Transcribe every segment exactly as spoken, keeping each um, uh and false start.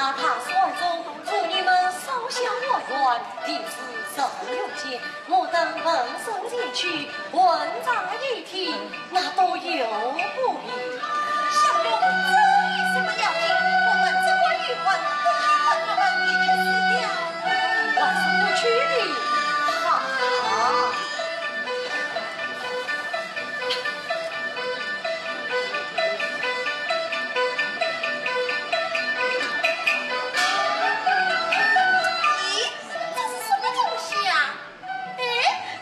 大堂之中，助你们烧香还愿，定是神龙仙。我等闻声前去，问话一听，那都有不一。小龙，这有什么要紧？我们只管游玩，不许管你们一起死掉。还是不去的好。 咦，这是什么东西呀？哎，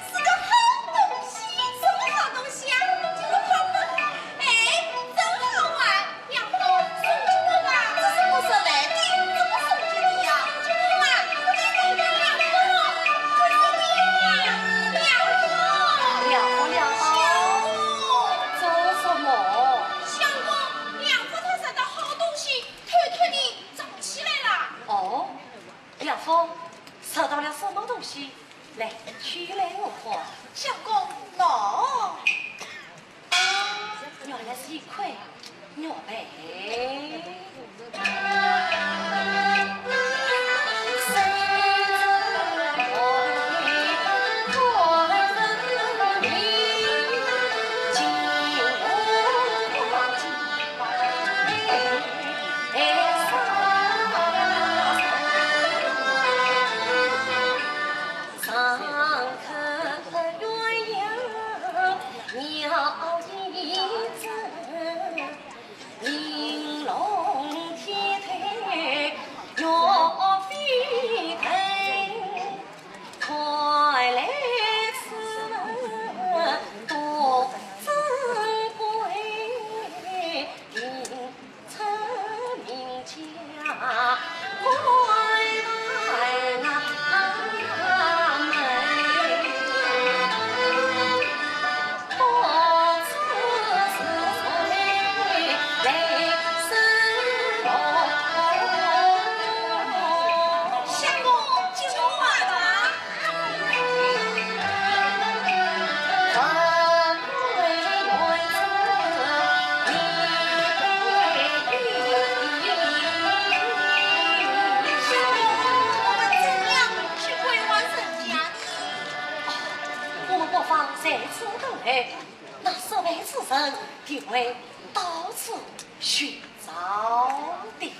是个好东西。什么好东西啊？这个好东西，哎，真好玩。两个送给我吧。这是我送来的，怎么送给你呀？送给我嘛，不给你的，两个哦，不给你的，两个哦。两个，两个。小龙。做什么？小龙，两个他说的好东西，偷偷地藏起来了。哦， 两个，找到了什么东西？来，取来我看。相公，喏。原来是一块玉佩。我们不妨在此等候，那失散之人定会到此寻 找的。喂，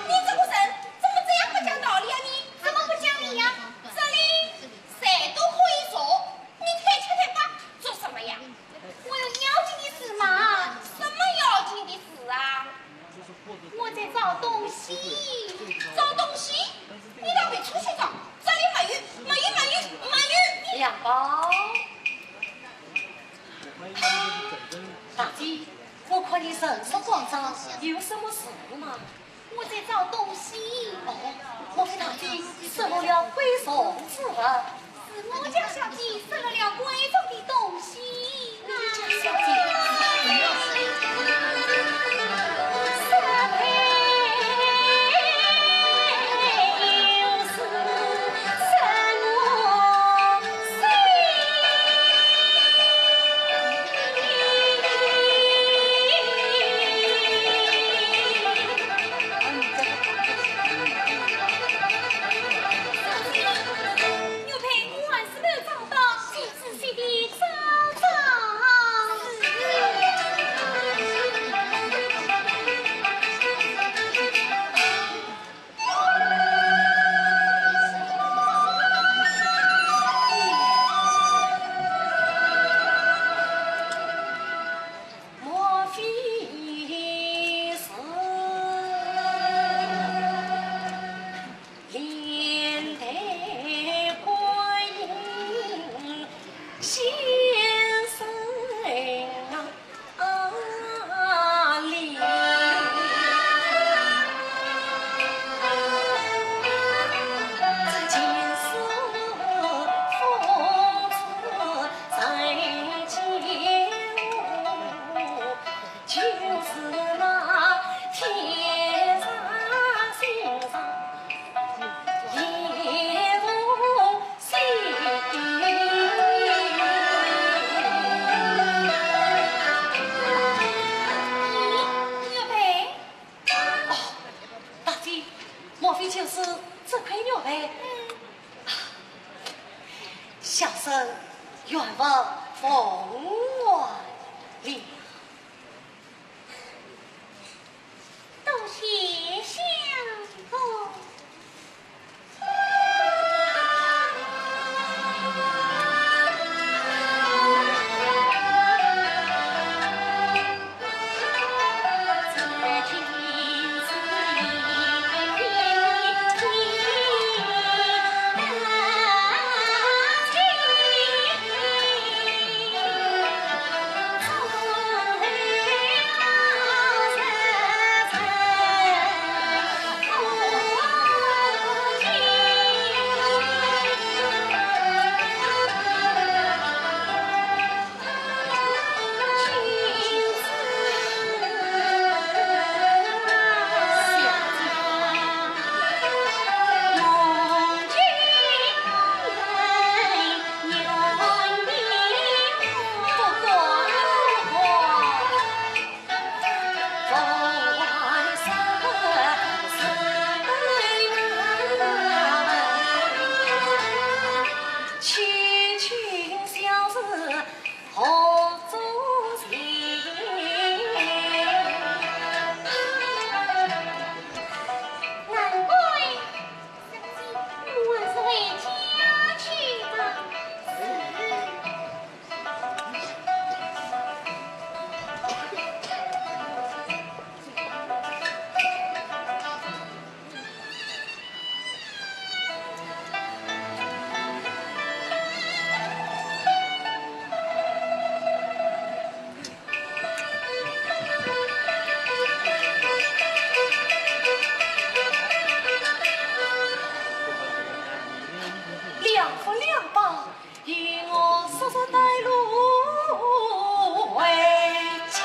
你这个人怎么这样不讲道理啊你？怎么不讲理呀？这里谁都可以坐，你推七推八做什么呀？我有要紧的事嘛。什么要紧的事啊？ 我在找东西。找东西？你倒别出去找，这里没有，没有，没有，没有。两宝。大姐，我看你神色慌张，有什么事吗？我在找东西。哦，莫非大姐失落了贵重之物？ 是我家小姐失落了贵重的东西啊。你家小姐？玉佩，我还是没有找到，请仔细地找找。就是那天上星上一封信。玉佩，哦，大姐，莫非就是这块玉佩？啊，小生愿望奉还了。 多谢相公。难怪 我是回家去吧。两福两报，与我速速带路回家。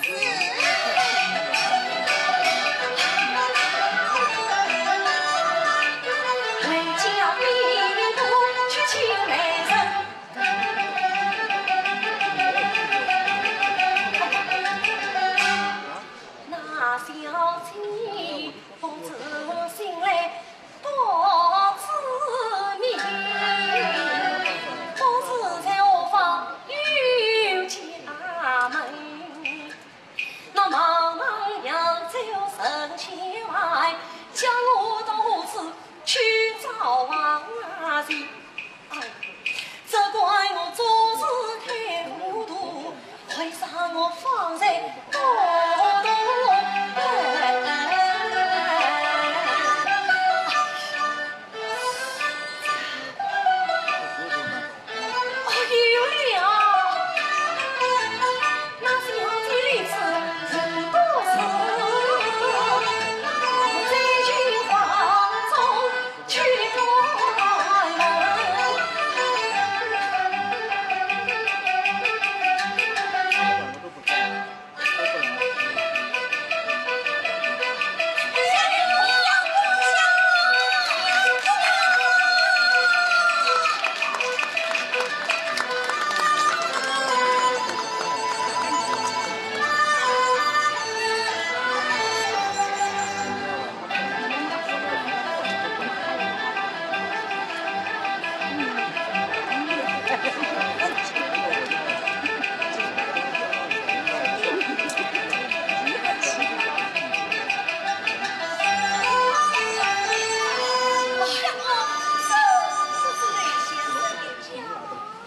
是。回家必不去求媒人。 那小姐不知心来不知面，不知在何方有家门。那茫茫扬州城墙外，叫我到何处去找王夫人？ 哎，这怪我做事太糊涂，为啥我方才不懂？哎，有了！ 那小姐立此如故事，在君王中去观望。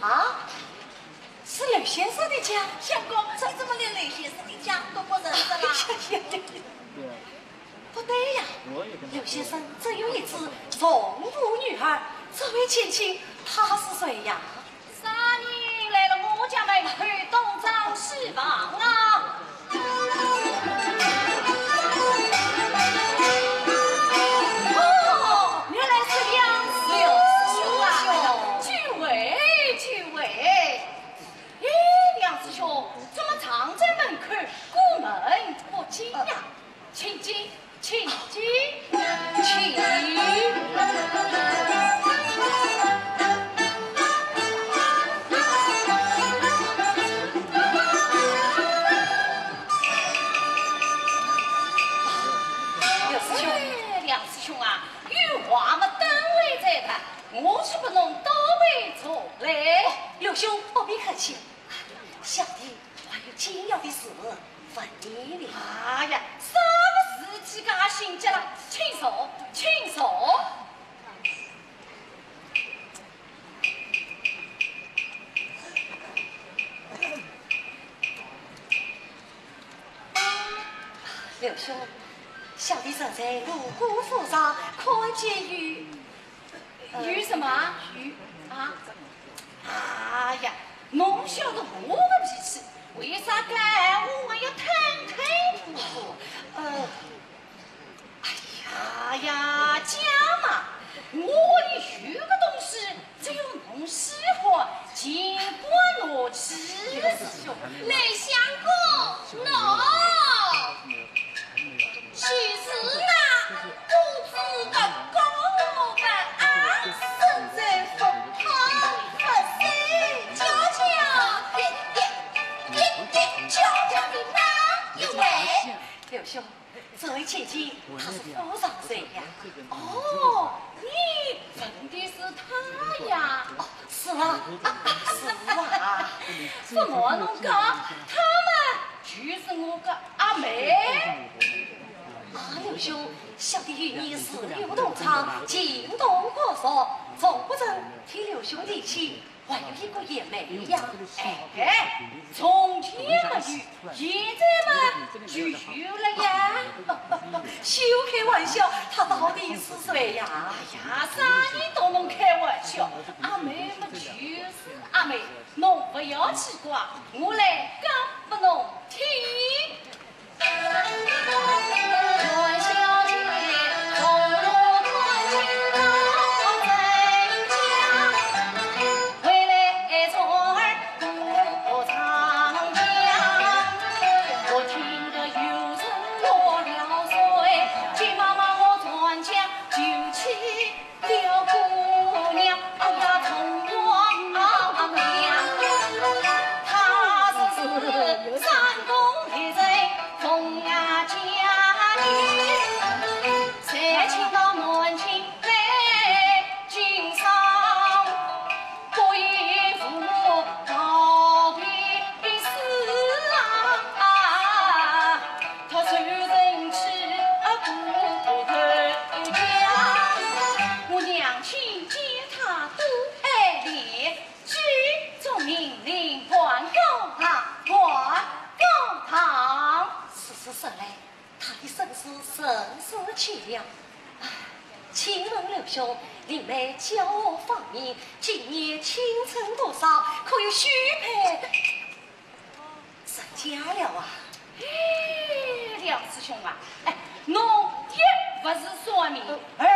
啊？ 是刘先生的家。相公，你怎么连刘先生的家都不认识啦？哎呀呀呀，不对呀，刘先生只有一子重父女儿，这位千金她是谁呀？啥人来了我家门口东张西望啊？哦，原来是梁师兄啊！聚会，聚会。 咦，梁师兄，怎么常在门请呀，请进，请进，请。梁师兄。哎，梁师兄啊，有话么等会再谈，我是不能倒杯茶来。哦，刘兄不必客气，小弟还有紧要的事问你呢。哎呀，啥个事体介心急了？请坐，请坐。 刘兄，小弟昨日路过府上，看见有，呃，有什么？有啊？哎呀，侬晓得我的脾气，为啥讲闲话还要吞吞吐吐？呃， 哎呀呀，讲嘛，我屋里有个东西，只要侬喜欢，尽管拿去。来相公，喏，就是那肚子的高板啊，身在风汤，喝水叫叫，一点一点叫叫的那一位。刘兄， 这位千金，她是府上谁呀？哦，你问的是她呀？哦，是啊，啊，是啊。不瞒侬讲，她嘛，就是我个阿妹。啊，刘兄，小弟与你自幼同窗，情同骨肉，从不曾提刘兄提起。 还有一个也没呀。哎，从前没有，现在嘛就有了呀。休开玩笑，她到底是谁呀？哎呀，啥人搭侬开玩笑？阿妹嘛就是阿妹，侬不要奇怪，我来讲拨侬听。 我娘亲见她多爱怜， 举重命令，还告堂，还告堂。事实说来，她的身世甚是凄凉。唉，请问刘兄，林妹叫我芳名，今年青春多少，可有许配人家了啊？哎，梁师兄啊，哎，侬一不是算命，二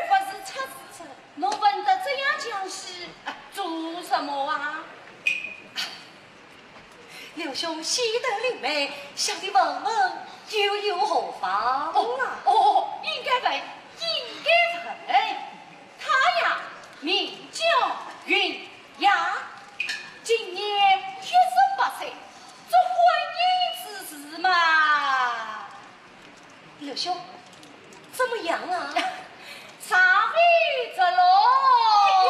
不是测字， 侬问得这样详细，啊，做什么啊？刘兄喜得林妹，小弟问问又有何妨啊？哦，哦，应该问，应该问。她呀，名叫云霞，今年一十八岁，做婚姻之事嘛。 刘兄，怎么样啊？尚未着落。哎呀，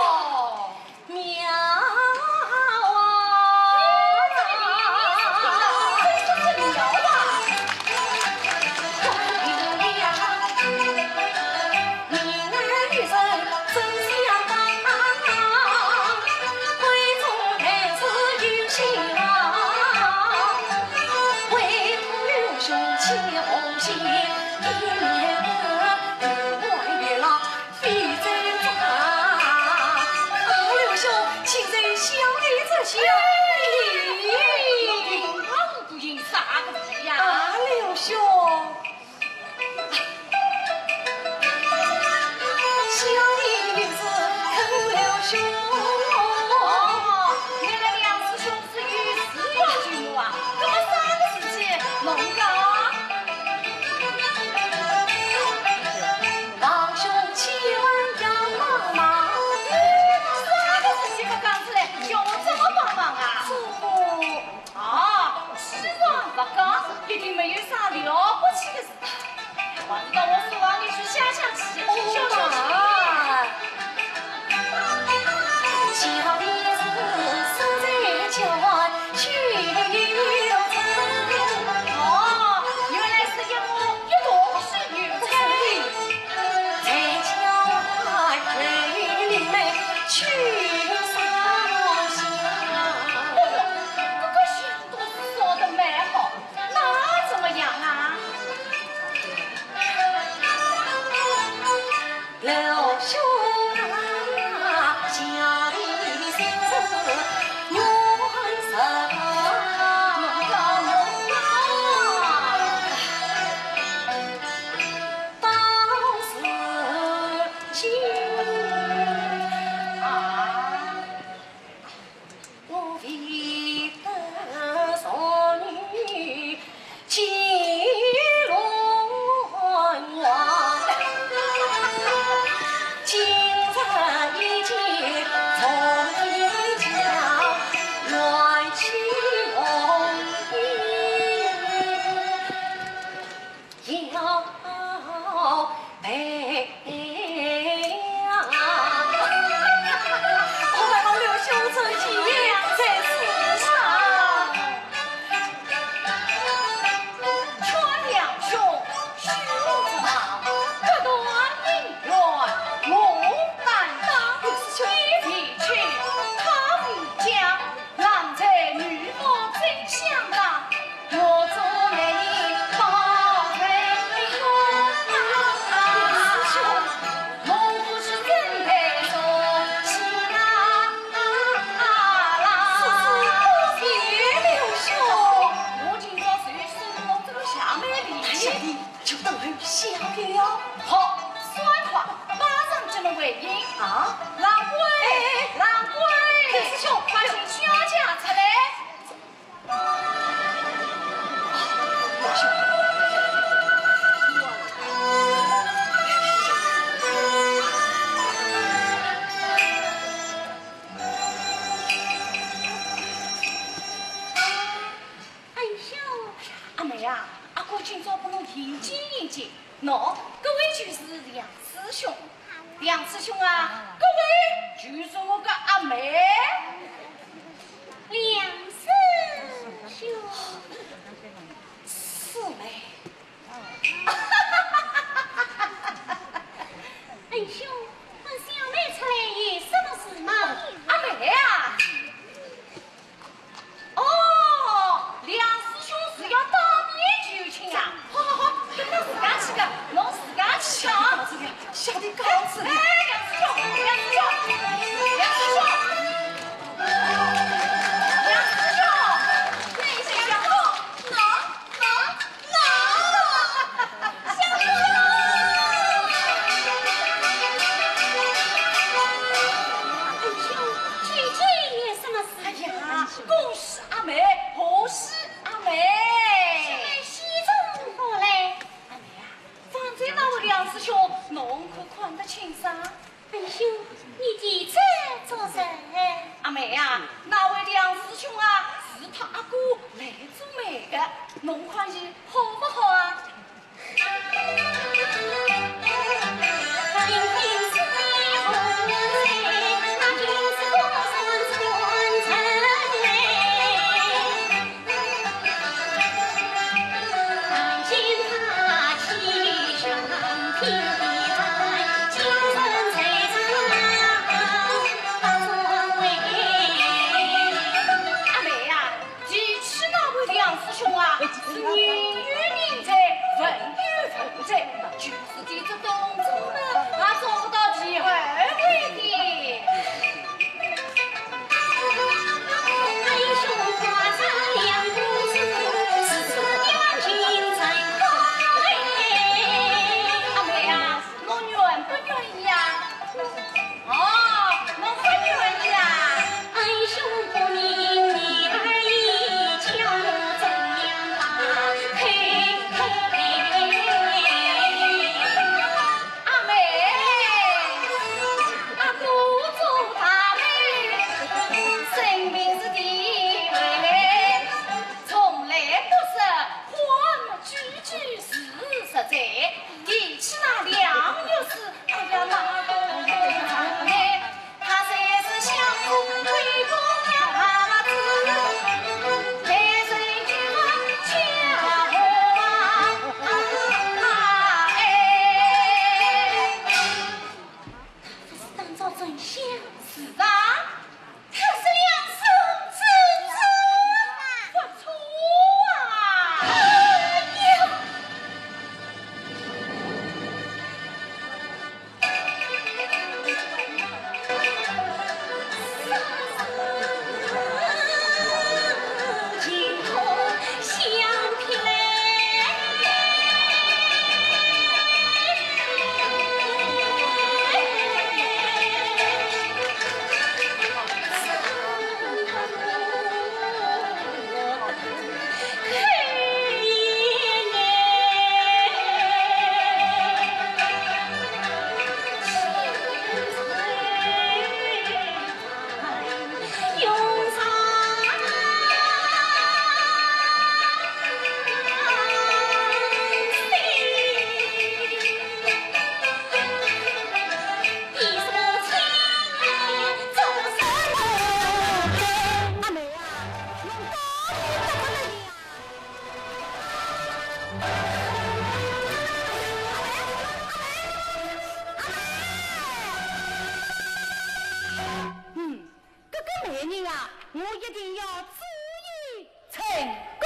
妙啊！哎，这个名字起得真是妙啊！ 啊，刘兄。 哦，原来梁师兄是有事要求我啊，那么啥个事情？侬讲。就等候下个哟。好，算快，马上就能回应。啊？兰桂，哎，哎，哎，兰桂，林师兄，快请小姐出来。啊，林兄。哎呦，阿妹啊，阿哥今朝拨侬引荐引荐，喏，搿位就是梁师兄。梁师兄啊，搿位就是我个阿妹。梁师兄。师妹。恩兄，喊小妹出来有什么事吗？阿妹啊， 哦，梁师兄是要当面求亲啊？好好好，搿侬自家去个，侬自家去啊。小弟告辞。哎，梁师兄，梁师兄，梁师兄，梁师兄，等一下，小弟，喏，喏。 哎呦，究竟有什么事？哎呀，恭喜阿妹，贺喜阿妹！喜从何来？阿妹啊，方才那位梁师兄，侬可看得清爽？ 恩兄，你提着做甚？阿妹啊，那位梁师兄啊，是他阿哥来做媒的，侬看伊好不好啊？ 阿妹呀，提起那位梁师兄啊，是人有人才，文有武才，就是提着东西呢，也找不到第二位的。 阿妹呀，侬愿不愿意呀？哦，侬不愿意呀？阿妹，阿哥做大媒，生平是第一回，从来不说话么句句是实在，提起那梁女士，哎呀，那个人呢，她才是相公闺中娘子，待人接物巧啊，哎。 不是当朝丞相？是啊，他是梁氏之子，不错啊。哎呀！ 嗯，搿个媒人啊，我一定要注意成功。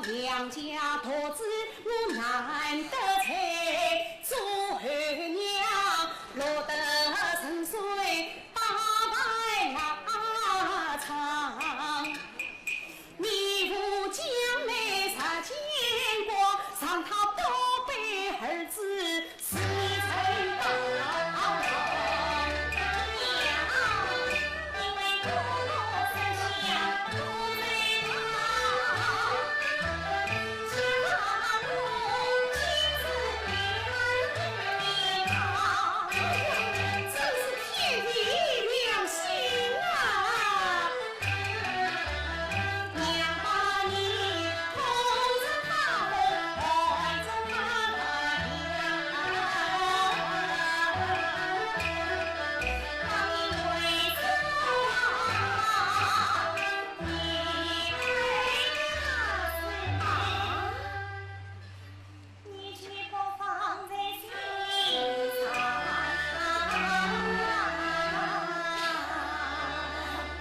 娘家独子我难得在，做后娘落得顺遂把牌拉长。你父将来实见光，让他宝贝儿子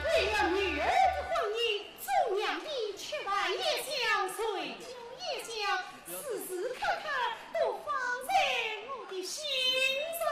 为了女儿的婚姻，做娘的吃饭也香，睡觉也香，时时刻刻都放在我的心上。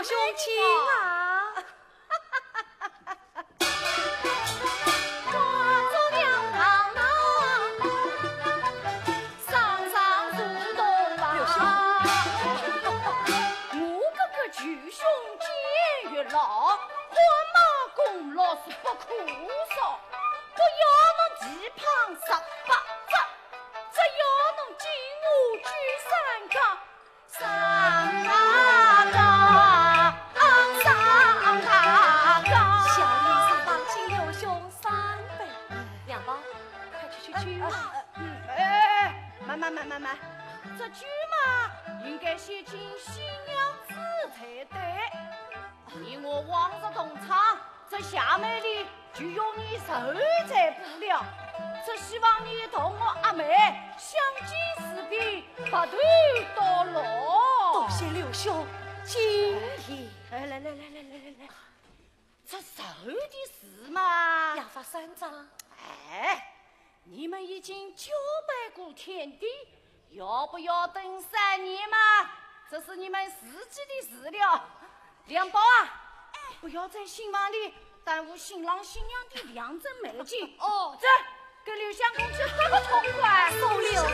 兄弟啊！ 小弟上当敬刘兄三杯。梁宝，快去去去吧。嗯，哎，慢慢慢慢慢，这酒嘛，应该先敬新娘子才对。你我往日同窗，这下面里就用你受罪不了。只希望你同我阿妹相敬如宾，白头到老。多谢刘兄金言。哎，来来来来来来来，这寿的事嘛，要发三章。哎，你们已经交拜过天地，要不要等三年嘛？这是你们自己的事了。梁宝啊，不要在新房里耽误新郎新娘的良辰美景。哦，走，跟刘相公去喝个痛快。送刘师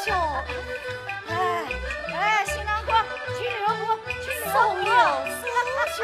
兄。哎，哎，新郎官，请留步，请留步。送刘师兄。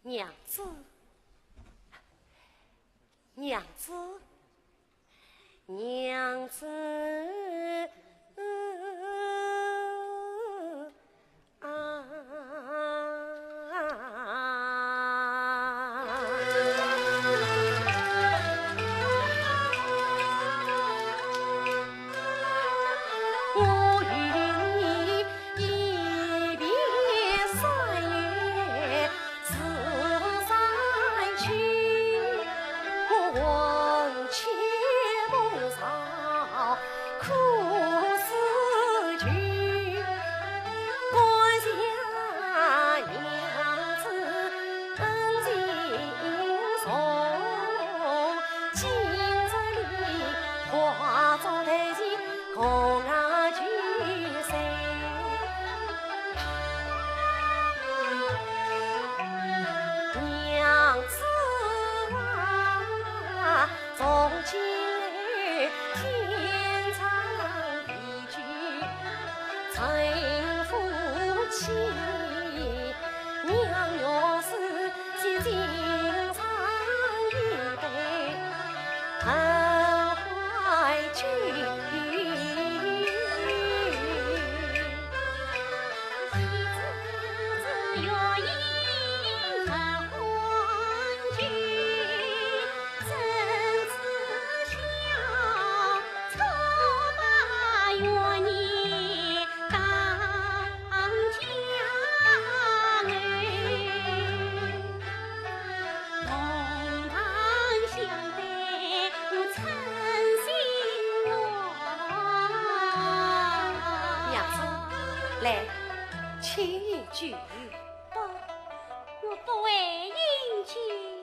娘子，娘子，娘子啊！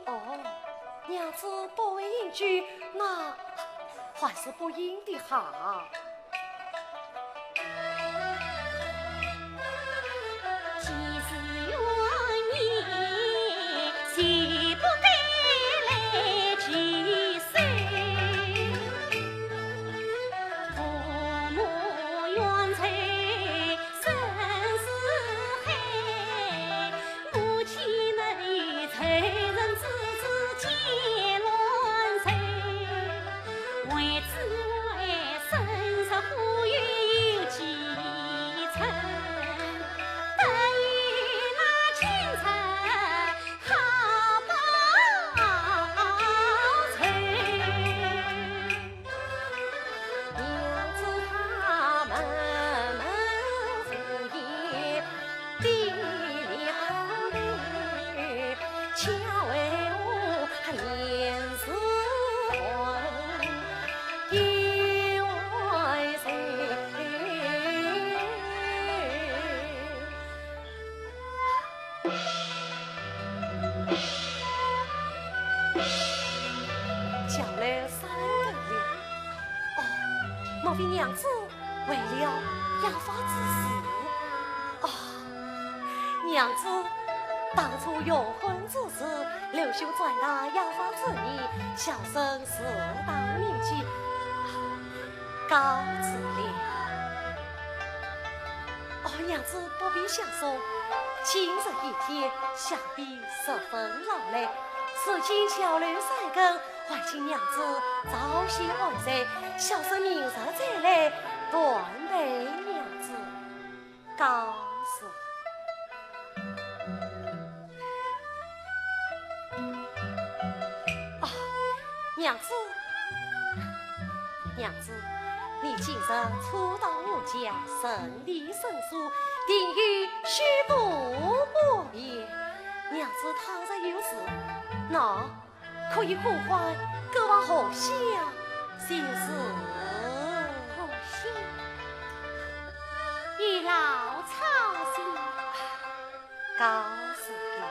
哦，娘子不会饮酒，那还是不饮的好。叫来三更了。哦，莫非娘子为了药方之事？哦，娘子，当初用婚之时，刘兄转达药方之意，小生自当铭记。 告辞了。哦，娘子不必相送，今日一天想必十分劳累，如今桥楼三更，还请娘子早些安睡，小生明日再来陪伴娘子。 告辞。啊，娘子，娘子，你今日初到我家，顺礼生疏，定有许多不便。娘子倘若有事，那 可以呼唤歌王荷香就是。荷香，有劳操心。告辞了。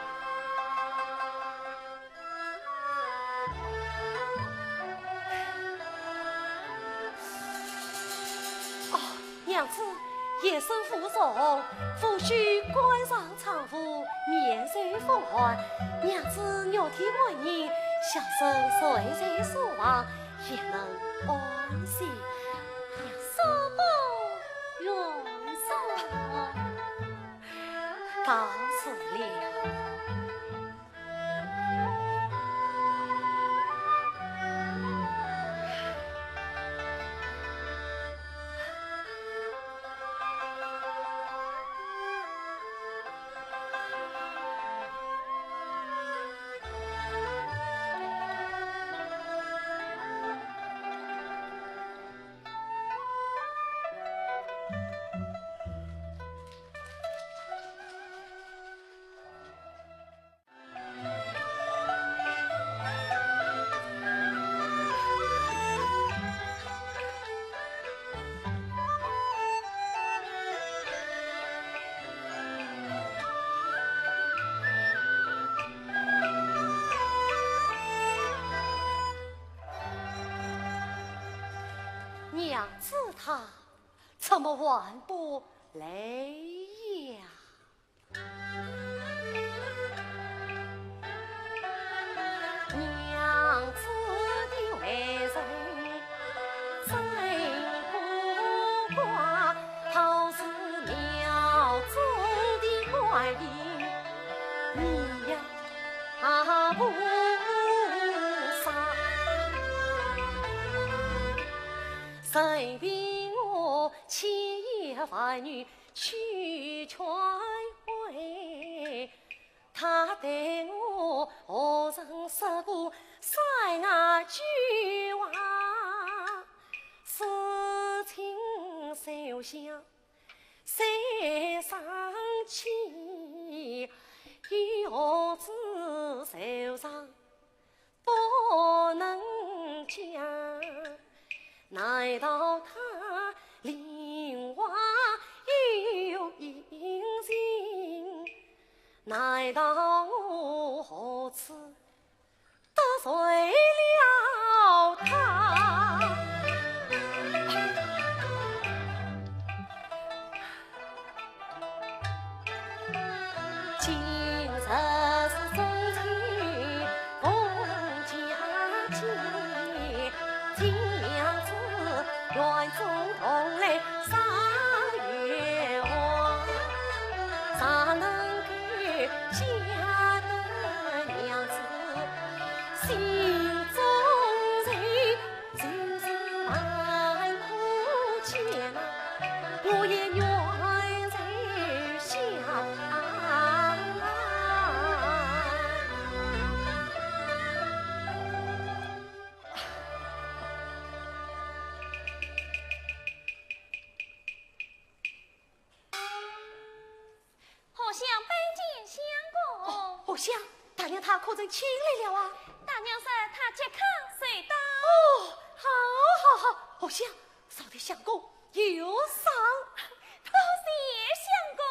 哦，娘子，夜深腹重，务须关上 窗户，免受风寒。娘子玉体满盈，小生睡在书房，也能安心。叔伯允上。告辞了。 娘子她怎么还不来呀？ 娘子的为人真古怪，倒是庙中的怪异，你呀不说。任凭我千言万语 去劝慰，她对我何曾说过三两句话？事情受想谁伤气，又何止受伤 不能讲。难道她另外有隐情？难道我何止想，大娘她可曾请来了啊？大娘说她即刻就到。哦，好，好，好，荷香，烧的香供有赏。多谢相公。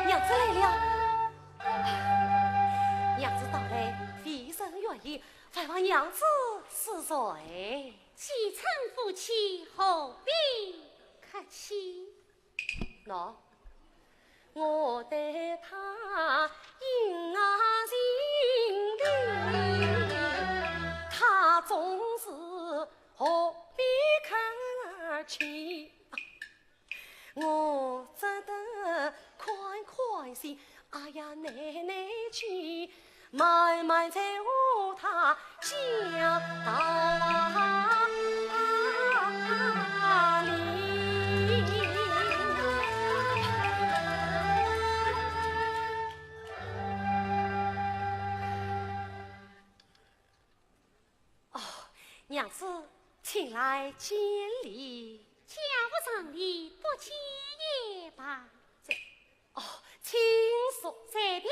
娘子来了。娘子到来，未曾远迎，还望娘子恕罪。既成夫妻，何必客气？喏，我对她恩爱情深，她总是何必客气？我只得宽宽心，哎呀，耐耐心。 慢慢再和她讲道理。哦，娘子，请来见礼。家无常礼，不见也罢。这，哦，请坐。随便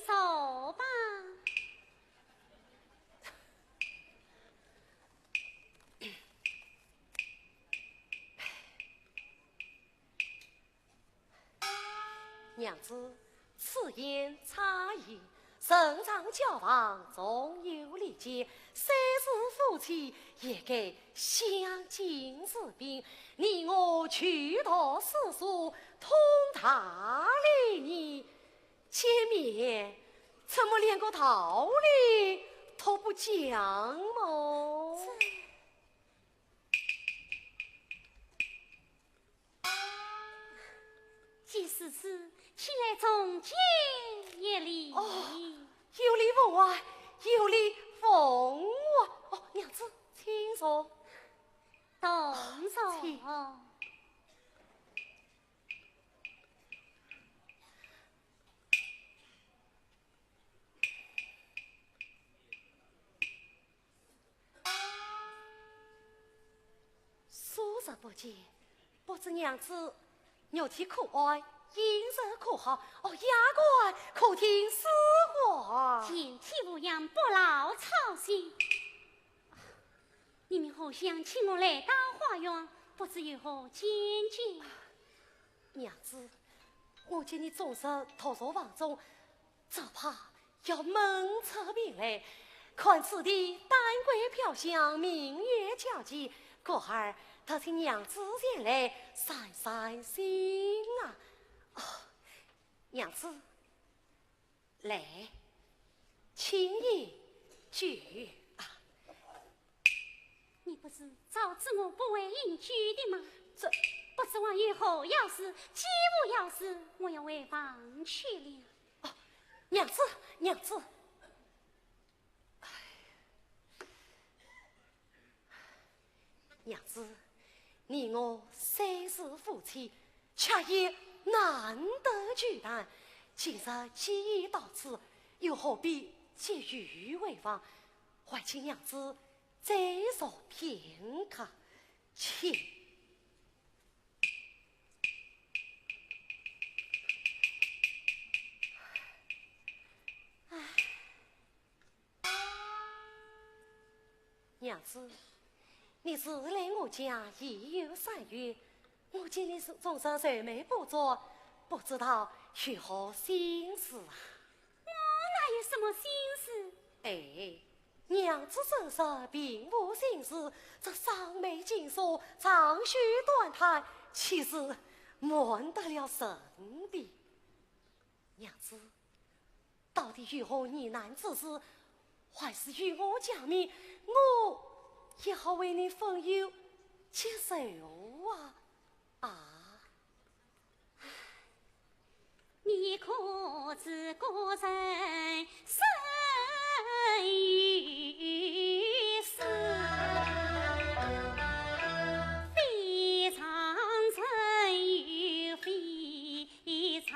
坐吧。 娘子，此言差矣。人常交往，总有礼节，虽是夫妻，也该相敬如宾。你我求读诗书，通达礼仪，见面怎么连个道理都不讲么？这 既如此，请来重见一礼。哦，有礼奉还，有礼奉还。哦，娘子，请坐。同坐。请。 数日不见，不知娘子肉体可安，饮食可好？哦，夜观可听书还？全体无恙，不劳操心。你们荷香请我来到花园，不知有何见解？娘子，我见你终日独坐房中， 只怕要闷出病来。看此地丹桂飘香，明月皎洁，故而特请娘子前来散散心啊。哦，娘子，来，请饮酒啊。 你不是早知我不会饮酒的吗？这，不知还有何要事，既无要事，我要回房去了。哦，娘子，娘子。唉，娘子，你我虽是夫妻，却也难得聚谈。今日既已到此，又何必急于回房？还请娘子 再坐片刻，请。唉，娘子，你自来我家已有三月，我见你终日愁眉不展，不知道有何心事啊？我哪有什么心事？哎， 娘子真是并无心事，这双眉紧锁，长吁短叹，岂是瞒得了人的？娘子，到底有何疑难之事，还是与我讲明，我也好为你分忧解愁啊。你可知古人生于世，非常人有非常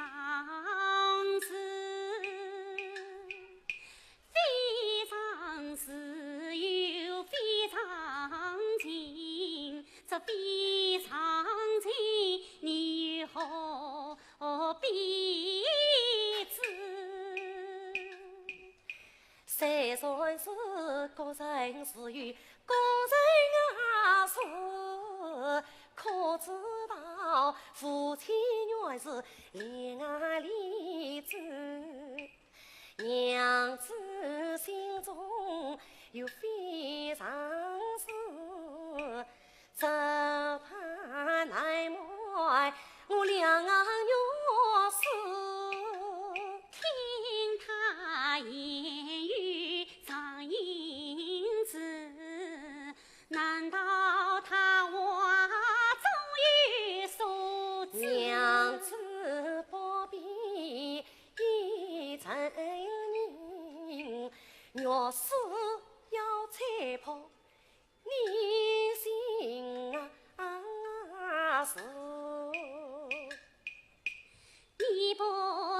事，非常事有非常情，这非常情你又何 何必知？虽然是古人自有古人雅事，可知道夫妻原是恋爱理智。娘子心中有非常事， 只盼难瞒我两月事。听他言语常应知，难道他话中有所指？娘子不必疑，承认，若是要猜破 你心事。你不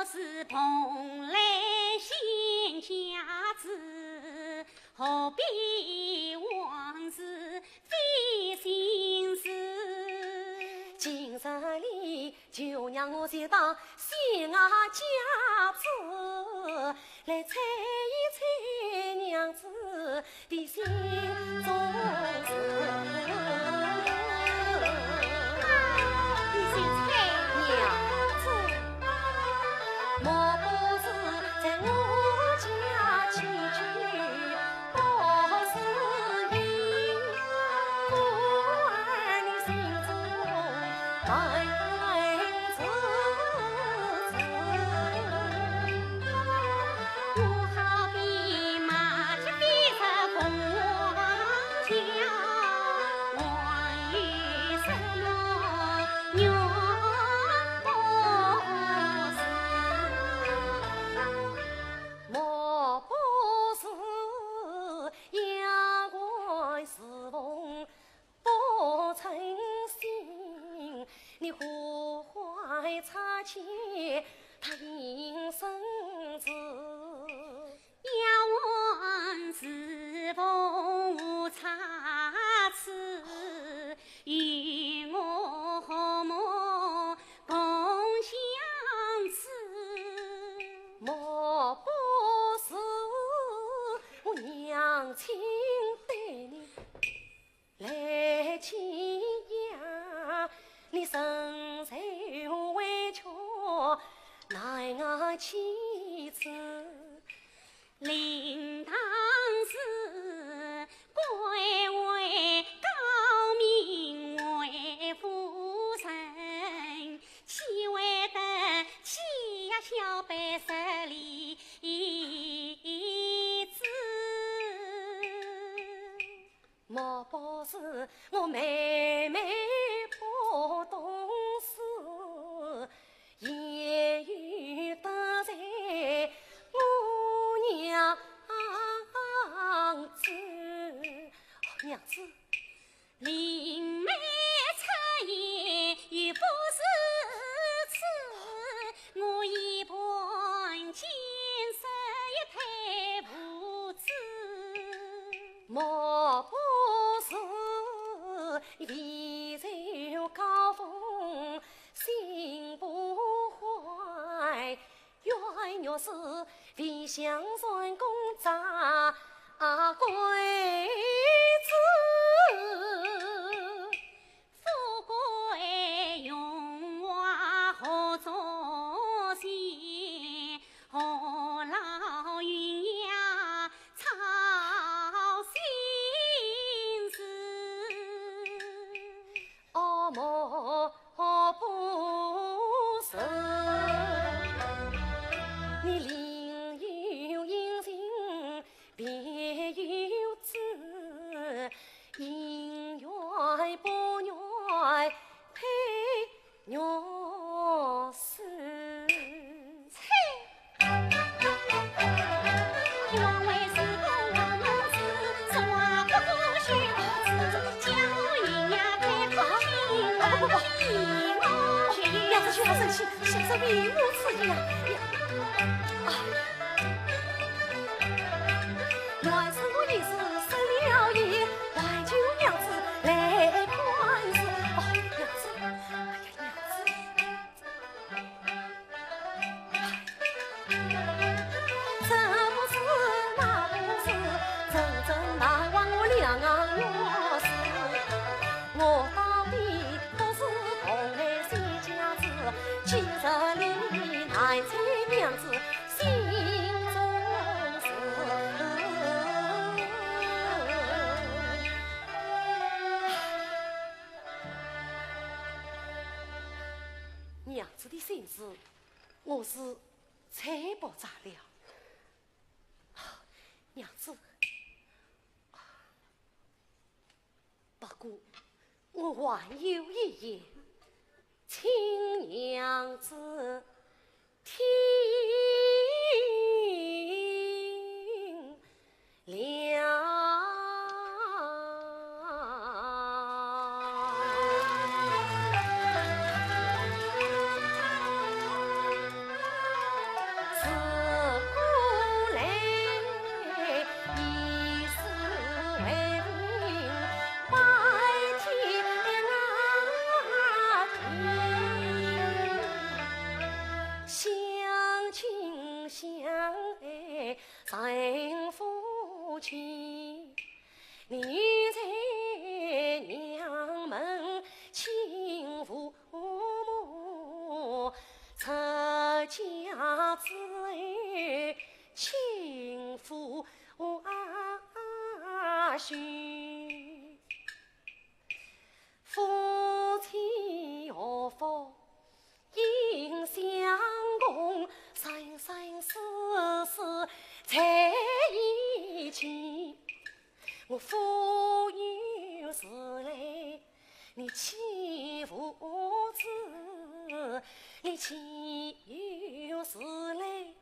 是蓬莱仙家子，何必往事费心思？今日里 就让我谢当仙家子，来猜一猜娘子的心中事。你先猜。娘子，莫不是在我家寄居 不是你，故而你心中暗自愁。我好比马匹飞入黄墙，还有什么用不是？ 莫不是夜半时逢不称心，你何怀差遣他隐身子？夜半时逢无差池，与我何莫 共相思。莫不是我娘亲对你来寄言，你身受委屈难挨妻子。 令当时贵为诰命为夫人，岂会得欺压小辈势利之？莫不是我妹妹不懂事， 也有得罪我娘子。哦，娘子。林妹出言又不如此，我一盘金色一配无知。莫不是你未受高风 心不坏，愿若是未向相公责怪之。富贵荣华何足惜，何劳云霞操心事？ 哦，莫不是你另有隐情，别有主不生气，是不是为我自己呀？呀，啊！原是我一时失了意，还求娘子来宽恕。哦，娘子，哎呀，娘子。 这不是那不是，真正难忘我两月事。我到底不是同来新家子，今日里难在娘子心中事。娘子的心事，我是猜不着了。 娘子，不过我还有一言，请娘子听了。相亲相爱成夫妻，你在娘门请父母，出嫁之后请夫婿。 夫妻和睦应相共，生生世世在一起。我腹有事来，你岂无知？你岂有事来，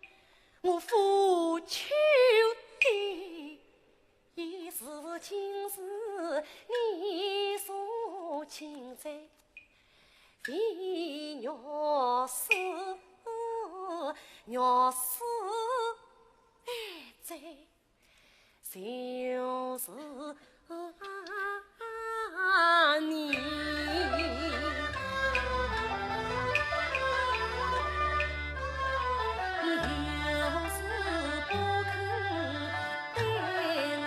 我夫求的。 也是今日你所请哉，为玉书，玉书来哉，就是你。你就是不肯 对我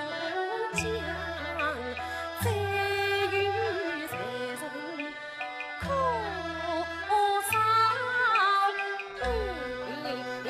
讲，再有罪人可伤你。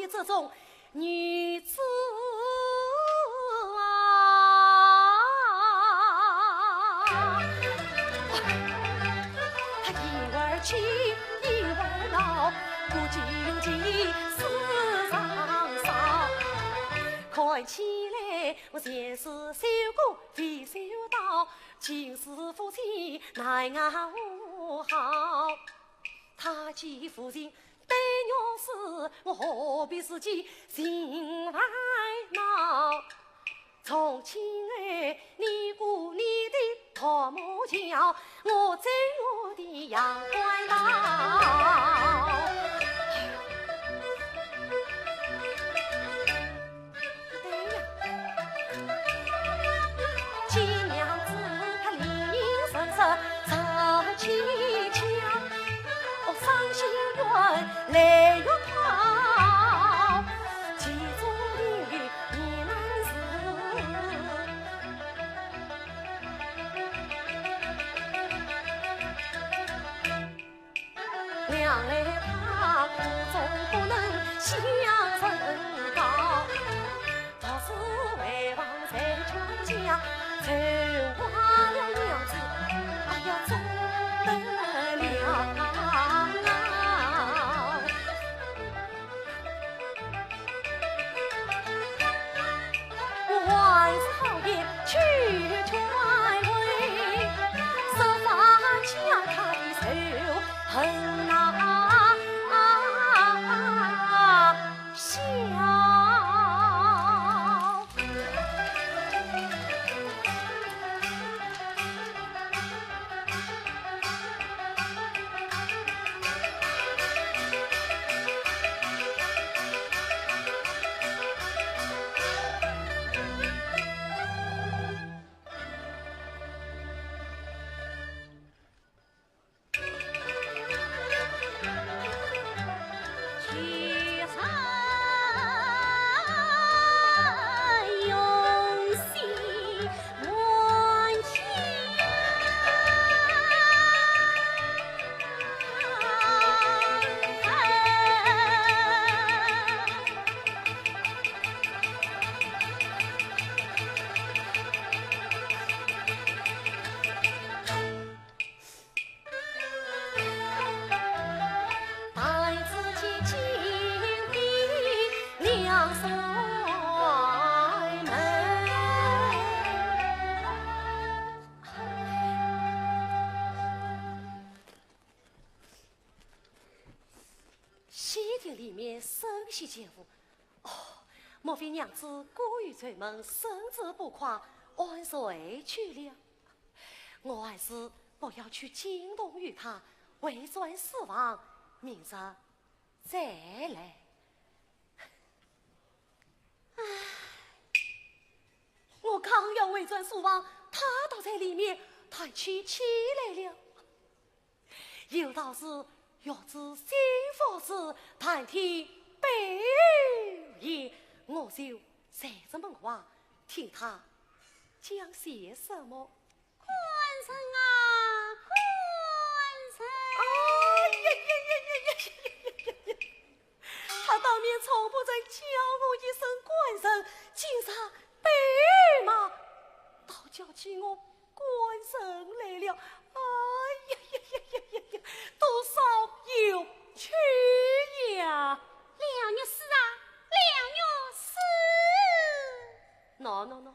这种女子啊，她一会儿气，一会儿恼，不经意事上少。看起来我前世修过未修道，今世夫妻奈我何好。她既无情 对我是，我何必自己心烦恼？从今后你过你的独木桥，我走我的阳关道。 娘来她苦衷不能向人告，独自回房在床下，愁坏了娘子，哎呀，怎得了？ 我还是好言去劝慰，设法将她的仇恨啊消。 西厅里面甚是寂静。哦，莫非娘子过于愁闷，身子不快，安睡去了？ 我还是不要去惊动于她，回转书房，明日再来。唉，我刚要回转书房，她倒在里面叹起气来了。有道是，欲知心腹事，但听背后言。我就在这门外，听她讲些什么。 官人啊，官人！哎呀呀呀呀呀呀呀呀呀！她当面从不曾叫我一声官人，今日被骂，倒叫起我官人来了。哎呀呀呀呀呀呀！多少有趣呀！了玉是啊，了玉是。喏喏喏，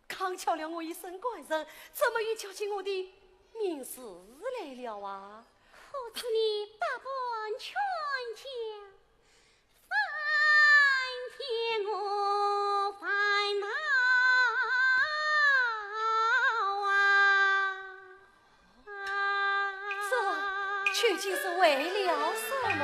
刚叫了我一声官人，怎么又叫起我的名字来了啊？可知你百般劝解，翻天我烦恼啊！ 这究竟是为了什么？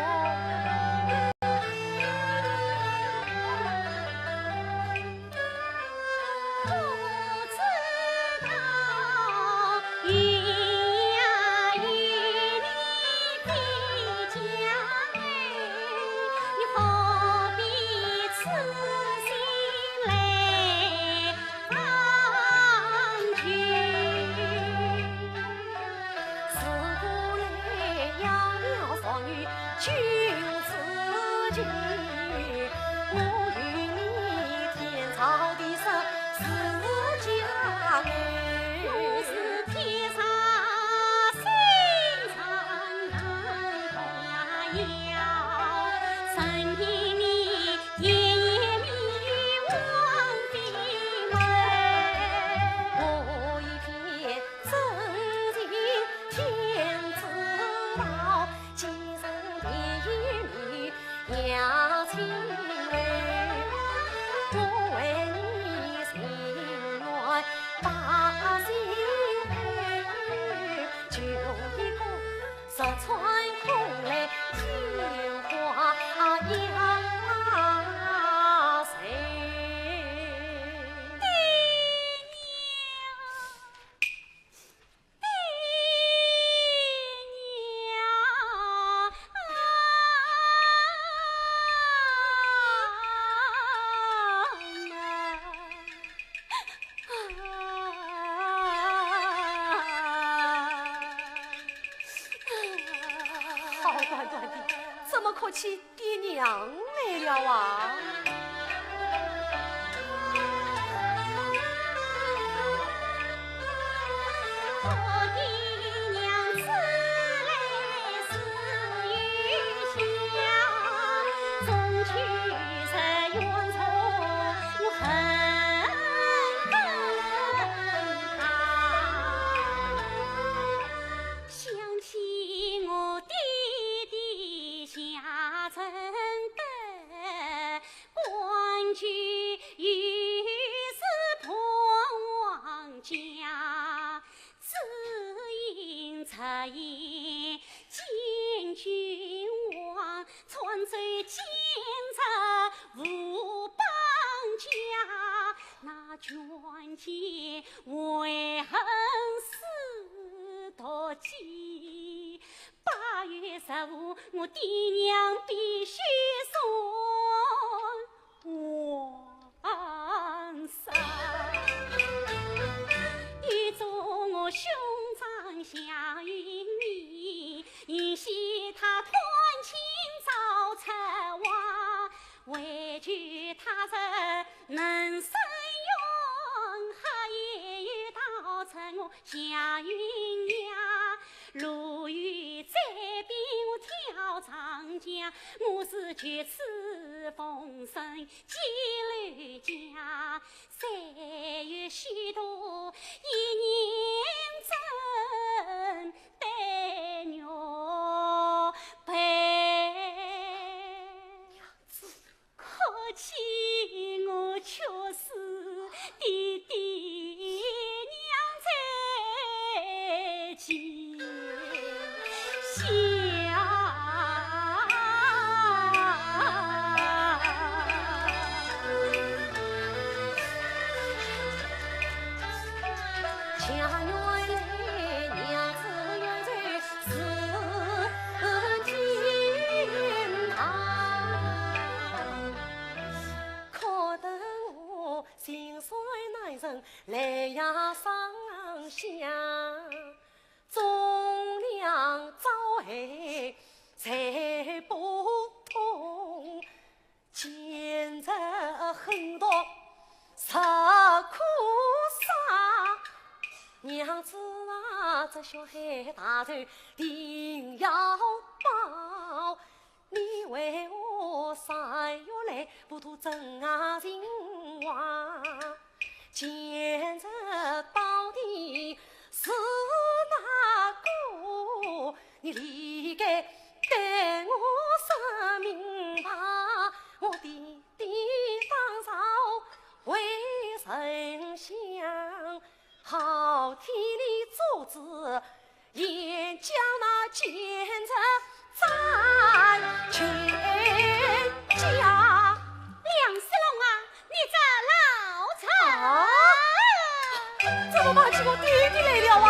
好端端的，怎么哭起爹娘来了啊？梁世龙啊，你这老贼！啊？怎么骂起我爹爹来了啊？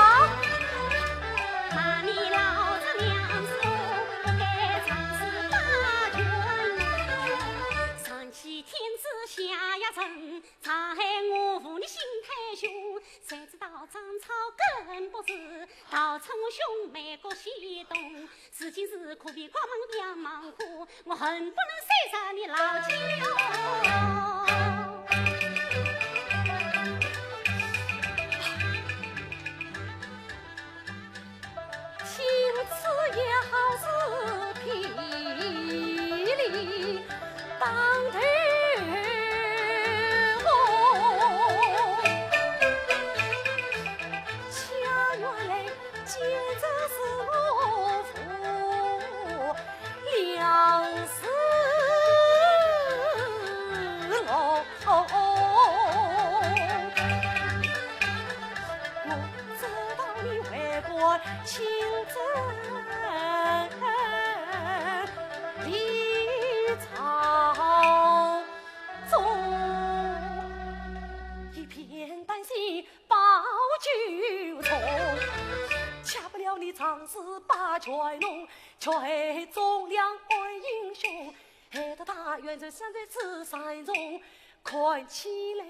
是把全弄，全忠良爱英雄，害得他远走相在此山中，看起来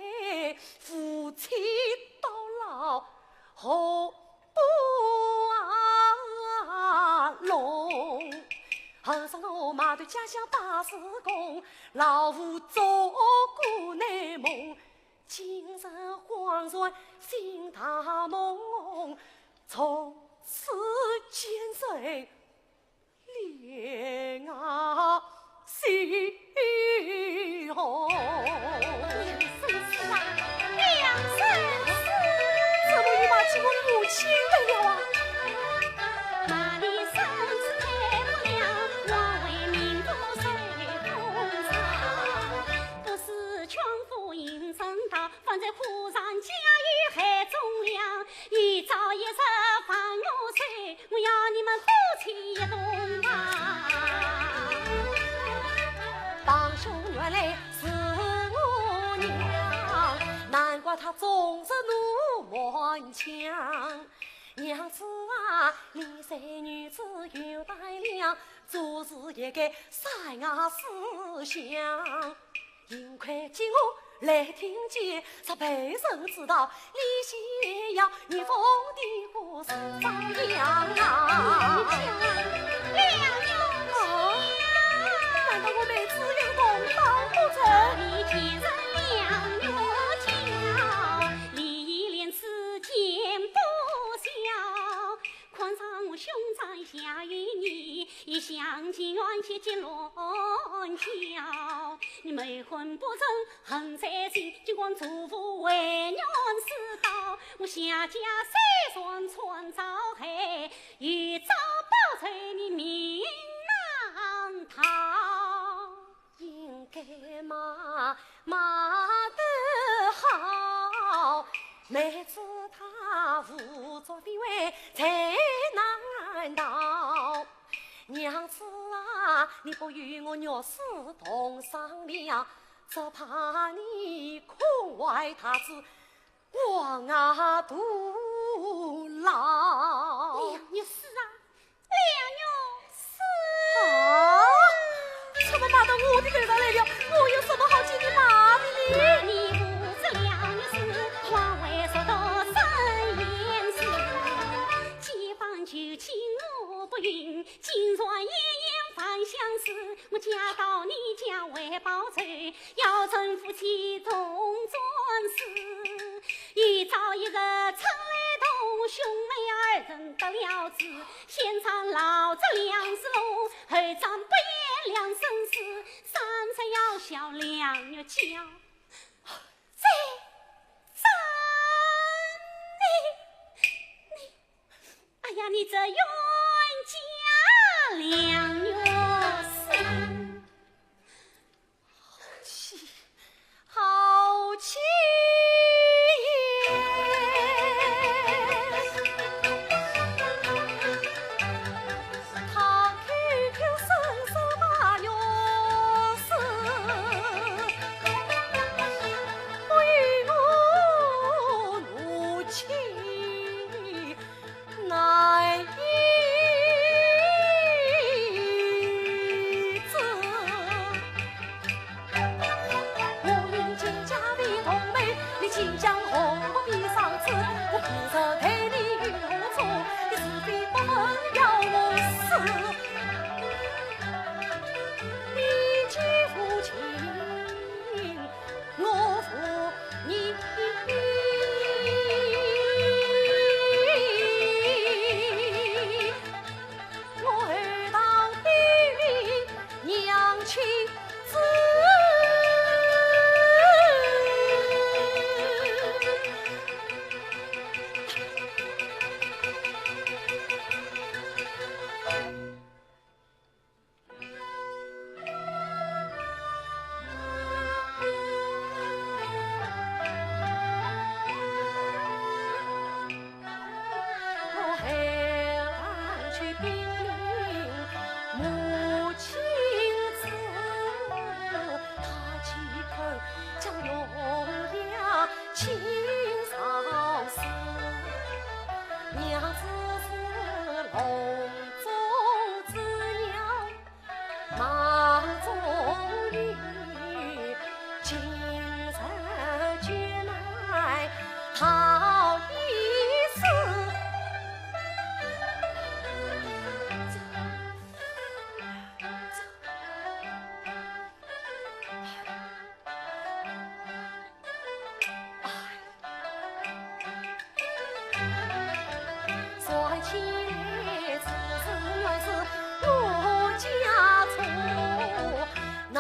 夫妻到老何不啊拢？和尚我马头家乡八十公，老夫做过难梦，今日恍然醒大梦，从此奸贼 两相思。娘子啊，娘子，怎么又骂起我母亲来了啊？难怪她终日怒满腔。娘子啊，你这女子有胆量，做事也该三思四想。幸亏今我来听见，这被人知道，你先要你疯的故事怎样啊？ 难道我妹子有同道不成？应该骂，骂得好，妹子她胡作非为才难逃。娘子啊，你不与我玉书同商量，只怕你空怀大志，枉啊徒劳。哎呀，玉书啊， 啊，怎么骂到我的头上来了？我有什么好听的骂的呢？哎呀，你这冤家梁玉书，好气，好气！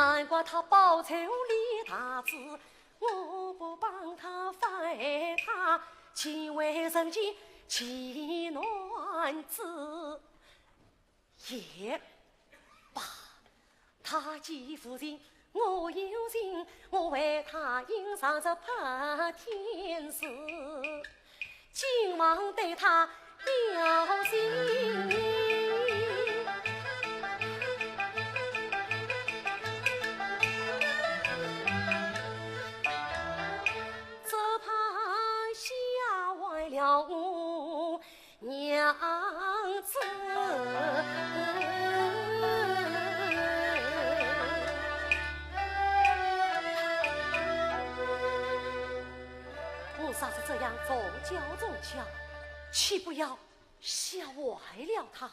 难怪他宝座立大志，我不帮他，反他，岂为人间奇男子也。罢，他既无情，我有情，我为他吟上这八天诗。 今往对他表情。只怕吓坏了我娘子。 我若是这样总叫总叫，岂不要吓坏了他？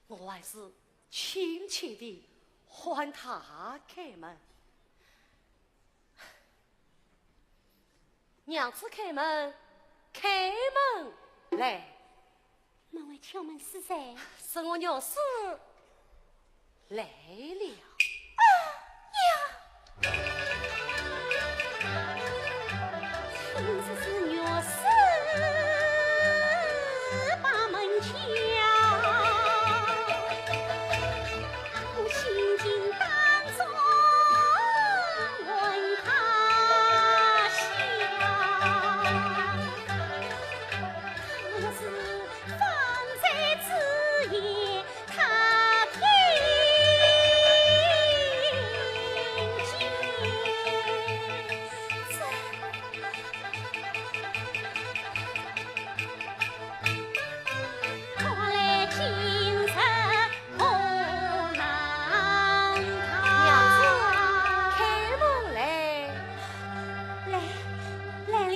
我还是轻轻地唤他开门。娘子开门，开门来。 门外敲门是谁？是我岳师来了。啊呀！听说是岳师把门敲，我心惊胆战问他。 我是方才之言，他听见。看来今日 娘子，开门来。来，来了。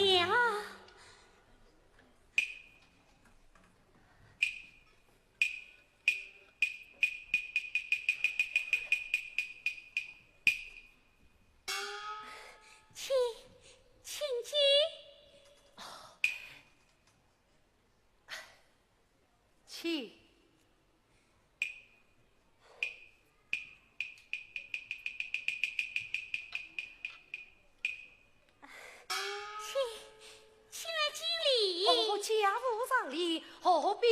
请，请进。 请。请，请来见礼。哦，家父上礼，何必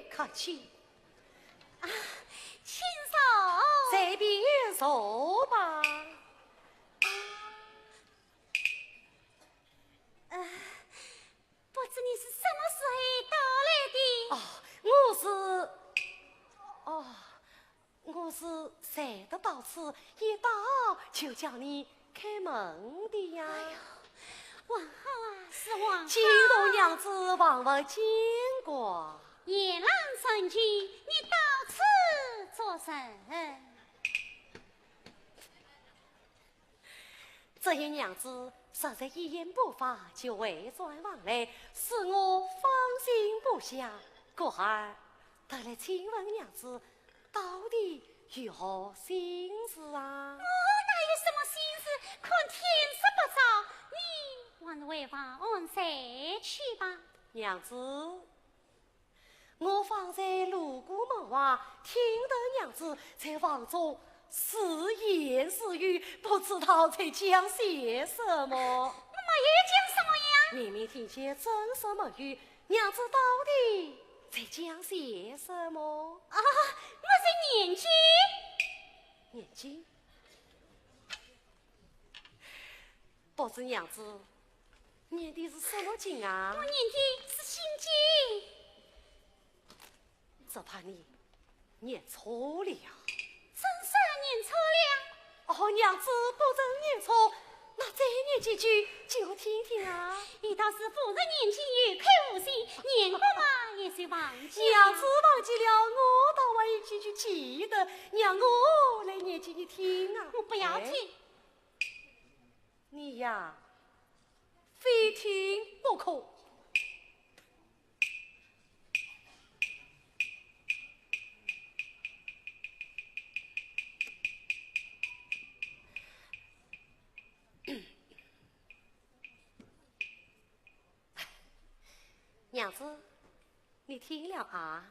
客气？啊，请坐。随便坐吧。呃， 不知你是什么时候到来的？哦，我是，哦，我是才得到此，一到就叫你开门的呀。哎呦，还好啊，是还好。惊动娘子，望勿见怪。夜郎成群，你到此作甚？ 只因娘子实在一言不发就回转房来，使我放心不下。故而特来请问娘子，到底有何心事啊？我哪有什么心事？看天色不早，你还是回房安睡去吧。娘子， 我方才路过门外，听得娘子在房中自言自语，不知道在讲些什么。我没有讲什么呀。明明听见正说没有，娘子到底在讲些什么？啊，我在念经。念经？ 不知娘子念的是什么经啊？我念的是心经。只怕你念错了。怎说念错了？哦，娘子不曾念错，那再念几句给我听听啊。你倒是不曾念经，有口无心，念过嘛也就忘记了。娘子忘记了，我倒还有几句记得，让我来念给你听啊。我不要听。哎， 你呀，非听不可。娘子，你听了啊？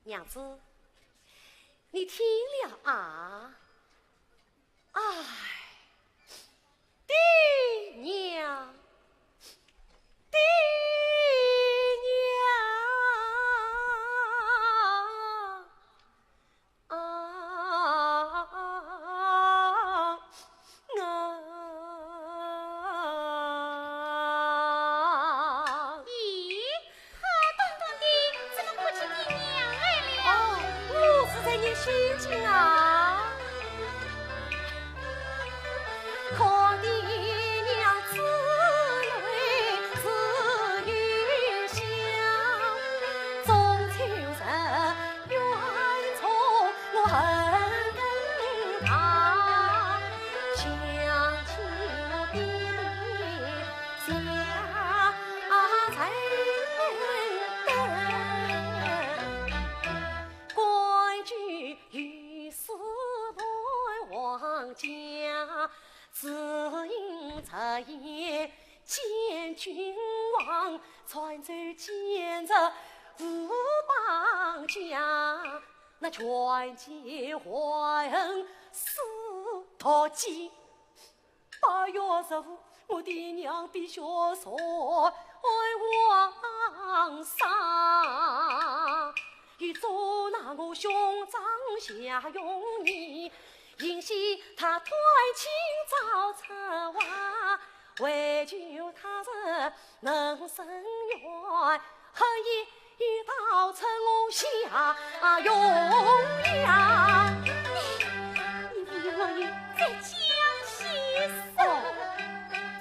娘子，你听了啊？唉，爹娘，爹娘啊！ 啊，啊。咦，好端端的，怎么哭起爹娘来了？哦，我是在念心经啊。 八月十五，我爹娘必须坐安皇上。又捉拿我兄长夏永年，因嫌他贪亲早出外，为求他日能伸冤， 恨意已到出我夏永年。你，你无意望有再讲些什么？哦，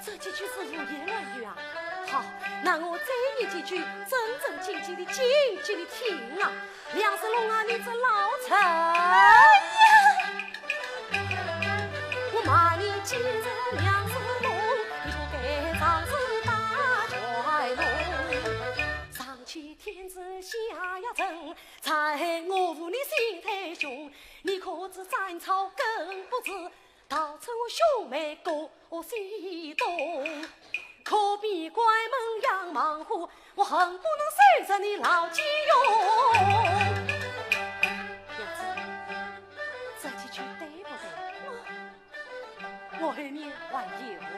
这几句是胡言乱语啊。好，那我再念几句正正经经的经给你听啊。梁世龙啊，你这老贼！哎呀！ 我骂你几日梁世龙，你就该仗势打dwight龙。上欺天子，下压臣，在我府里心太凶，你可知斩草更不治，逃出我兄妹过西东。 可比关门杨忙虎，我恨不能收拾你老金用。娘子，这几句对不对？我，我后面还有呢。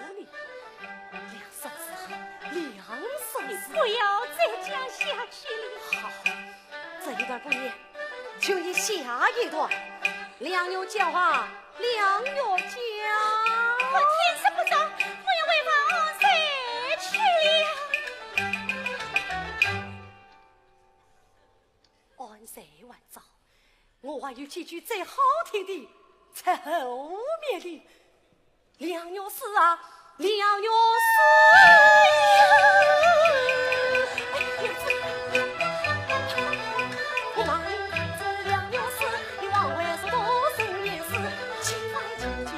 梁嫂子啊，梁嫂子。你不要再讲下去了。好，这一段不念，就念下一段。梁玉娇啊，梁玉娇。我天色不早，我要回房睡去了。安睡还早，我还有几句最好听的在后面哩。 梁玉书啊，梁玉书。我骂你这梁玉书，你枉为是读书人士，竟然进京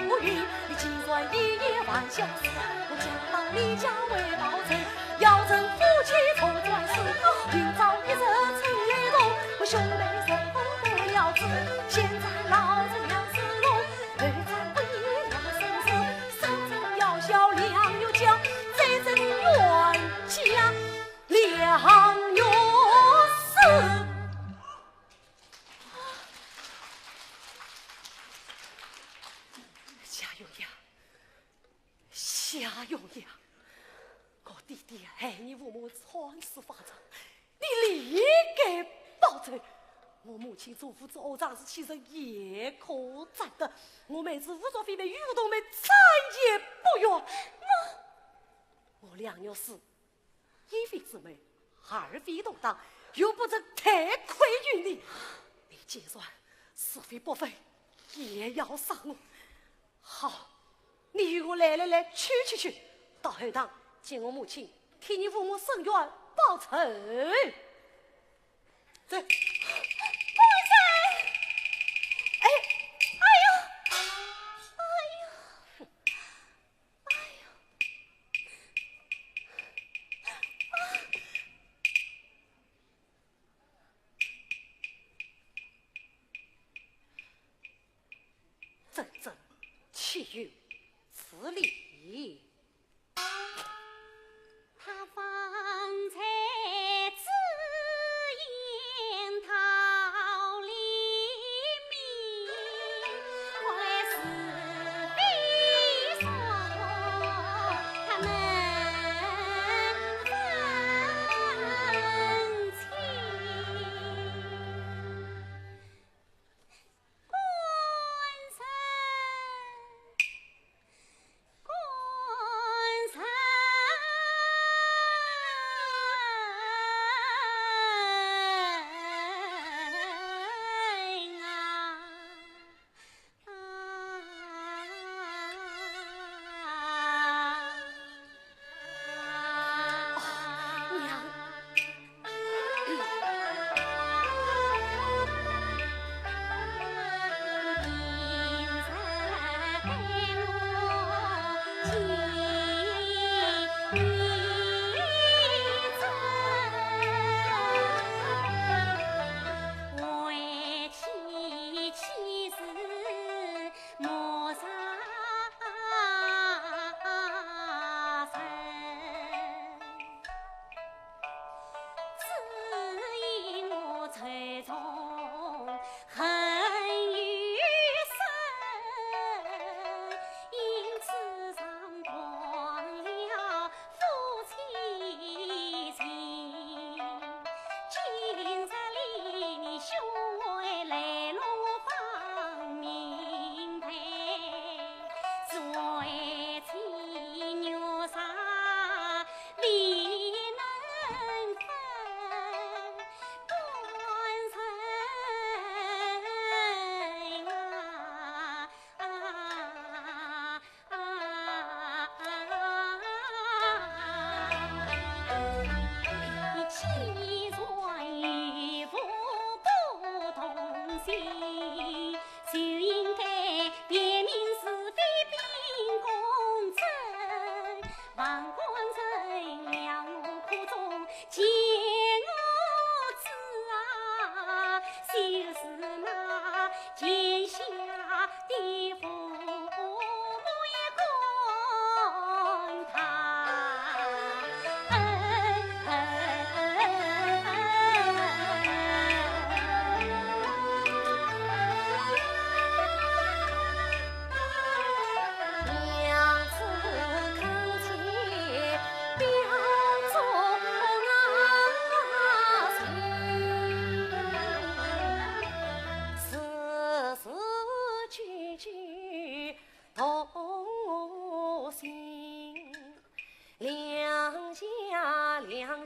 入狱，你竟然一夜还乡事。我将到你家为报仇，要成夫妻重转世。明朝一日趁雷动，我兄妹重逢得了知。现在老贼梁世龙， 二战不义两生死，三战要效梁玉娇，再战冤家梁玉书。夏永阳，夏永阳，我爹爹害你父母惨死法场， 你理应该报仇。我母亲做父子恶障是欺人也可斩的，我妹子胡作非为，与我同门，斩也不冤。我，我梁玉书，一非姊妹，二非同党，又不曾太亏于你。你既然是非不分，也要杀我。好， 你与我来来来，去去去，到后堂见我母亲，替你父母伸冤报仇。走。不是。哎，哎呦，哎呦，哎呦。 真正岂有此理！他方才只言道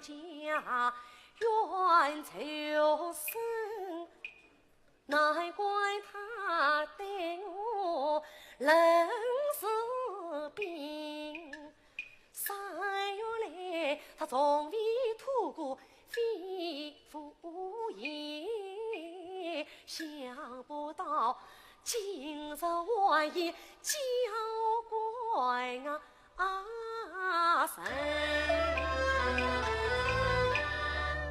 家冤仇深，难怪他对我冷似冰。三月来，他从未吐过肺腑言，想不到今日晚宴交关啊！ 啊，人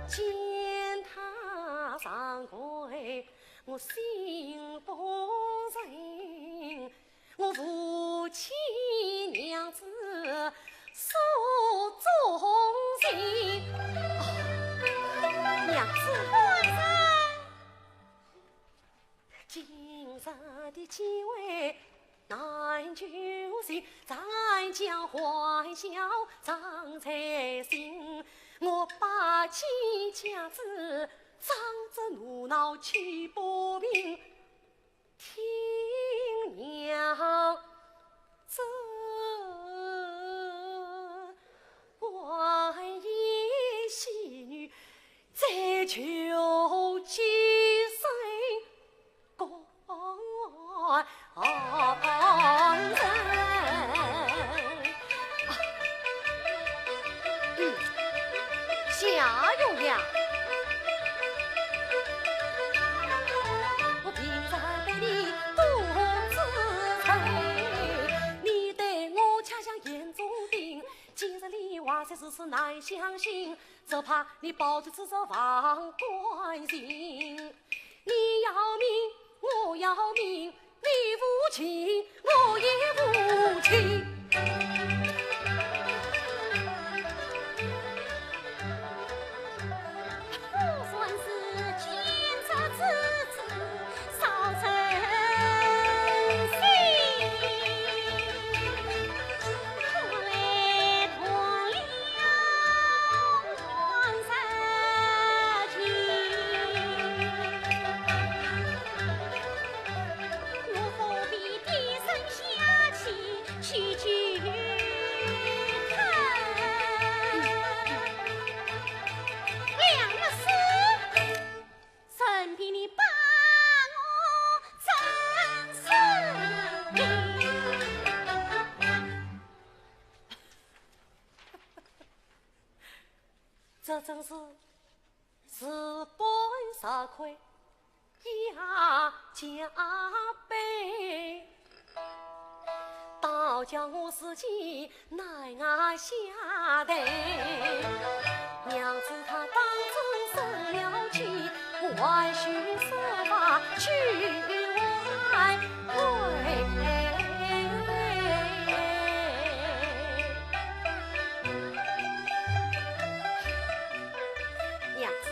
见他上跪，我心不忍，我扶起娘子手中情。哦，娘子。官人。 今日的机会难求寻，咱家欢笑常在心。我把几家子装着怒恼气不平，听娘子管言细语， 再求几声官人。嗯，夏蓉呀，我平日对你多慈悲，你对我恰像眼中钉，今日里话虽如此难相信， 只怕你保住此事忘关心。你要命，我要命，你无情，我也无情。我算是奸贼之子， 少成心，可来断了王日情。我何必低声下气去求他？梁末师， 任凭你把我整死！这真是事半功倍呀，加倍。 倒叫我自己难下台。娘子她当真生了气，我还须设法去挽回。娘子，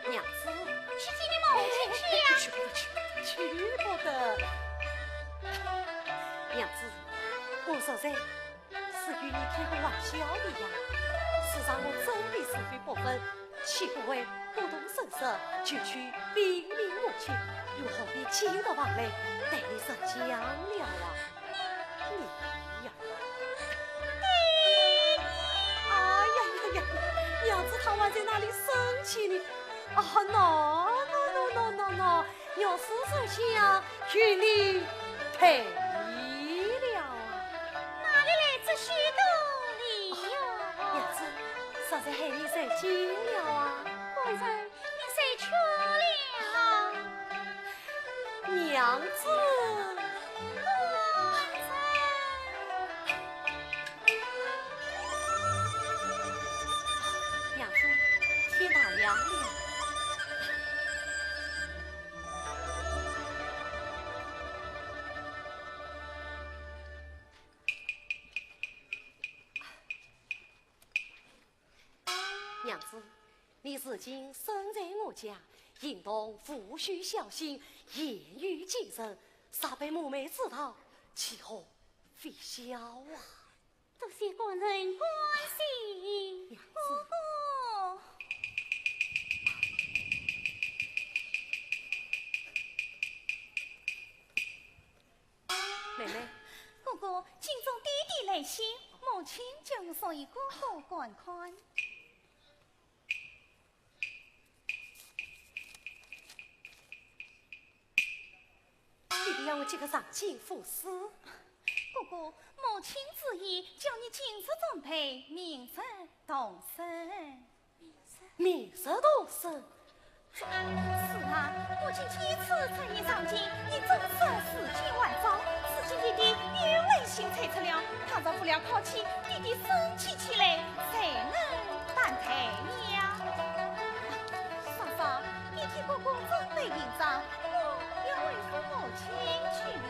娘子，去见你母亲去呀。去不得，去，去不得。 娘子，我实在是与你开个玩笑的呀。事实我真的是非不分，岂不会不动声色就去禀明母亲？又何必今日还来对你实讲了啊？你呀，哎呀呀呀，娘子她还在那里生气呢。啊，no no no no no no， 要是这下与你赔了啊。哪里来这许多礼呀？娘子，实在害你受惊了啊。官人，你受屈了。娘子。官人。娘子，天大娘娘。 娘子，你如今身在我家，行动务须小心，言语谨慎，若被母妹知道，岂可非笑啊？ 多谢官人关心。娘子。哥哥。妹妹。哥哥，今朝爹爹来信，母亲叫我送与哥哥观看。你要我这个上京赴试？哥哥，母亲之意，叫你今日准备，明日动身。明日动身？是啊，母亲几次催你上京，你总是时间还早。如今爹爹又回信催促了，倘若不了考期，爹爹生气起来，谁能担待呀？嫂嫂，你替哥哥准备行装，我要回府母亲去了。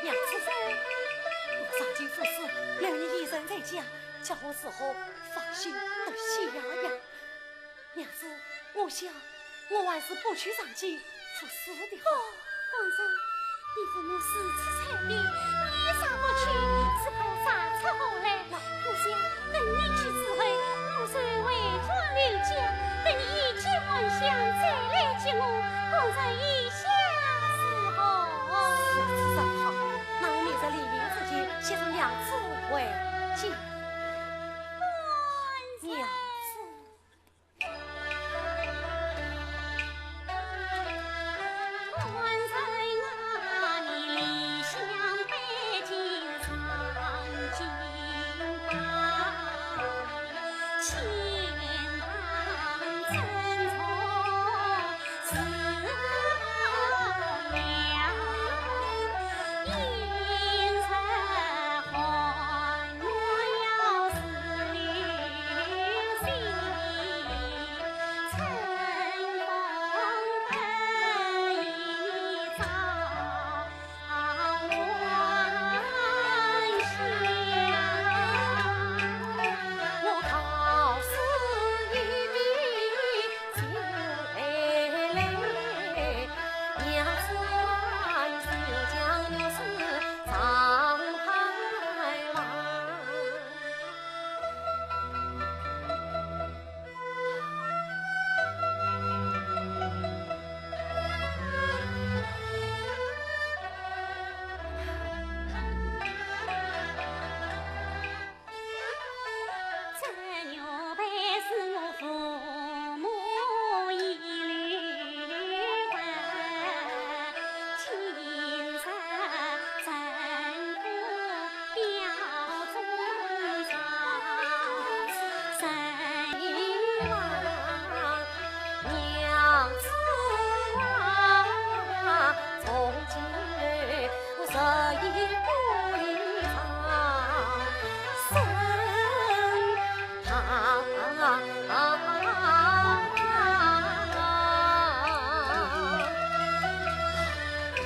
娘子，我上京赴试，留你一人在家，叫我如何放心得下呀？娘子，我想我还是不去上京赴试的好。哦，官人，你父母如此残病，你若不去，只怕伤出祸来。我想等你去之后，我就回转刘家，等你衣锦还乡再来接我，官人意下如何？如此甚好，那我明日黎明之前，先送娘子回京。娘子。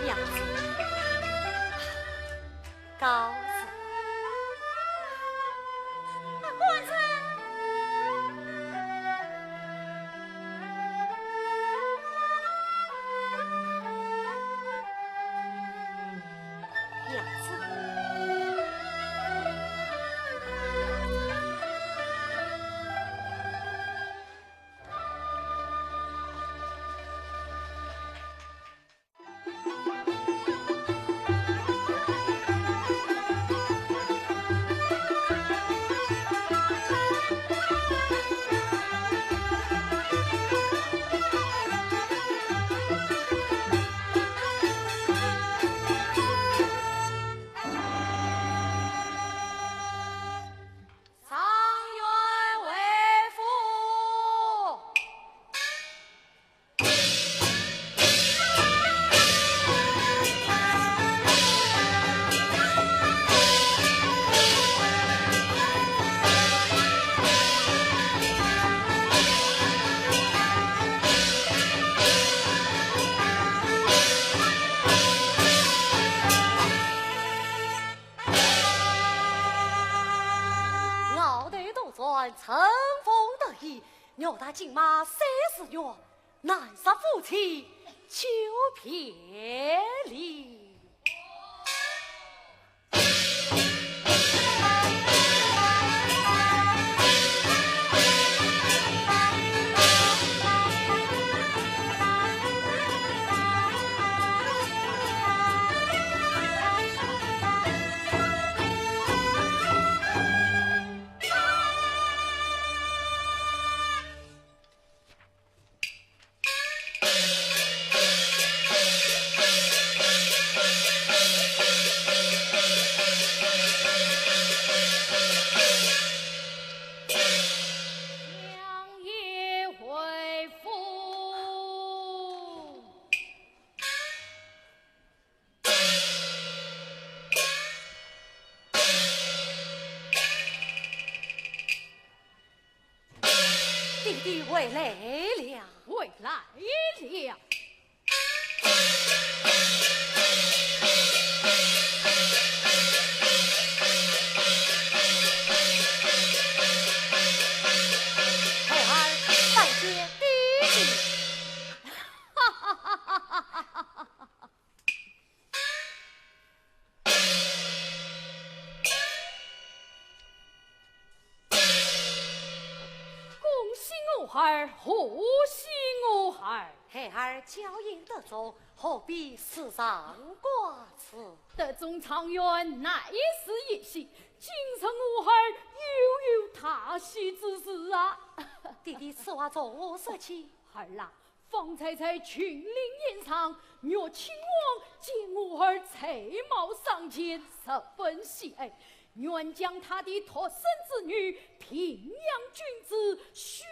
娘子，告辞。啊，官人！ 娘子。状元回府。弟回来了。回来了。孩儿拜见爹爹。恭喜我儿，贺喜我儿！孩儿娇音得中，何必时常挂齿？得中状元乃是一喜，今日我儿又有大喜之事啊！爹爹，此话从何说起？儿啊， 方才在群林宴上，乐亲王见我儿才貌双全，十分喜爱，愿将他的独生子女平阳郡主许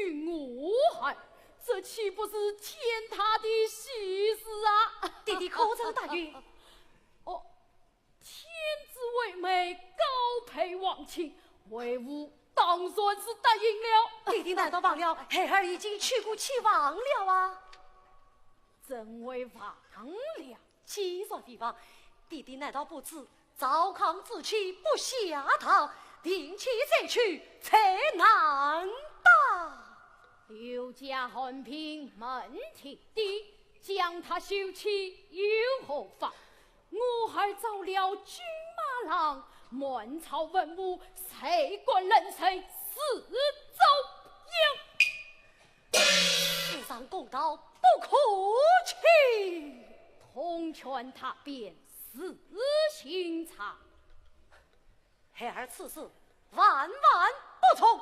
与我儿，这岂不是天大的喜事啊？爹爹可曾答应？哦， 天子为媒，高配皇亲，为父当然是答应了。爹爹难道忘了孩儿已经娶过妻房了啊？怎会忘了？既然未忘，爹爹难道不知赵匡之妻不下堂，定期再娶才难当。刘家寒贫门庭低，将她休妻又何妨？ 我儿招了军马郎，满朝文武，谁敢乱谁是遭殃。世上公道不可欺。通权达变自寻常。孩儿此事万万不从。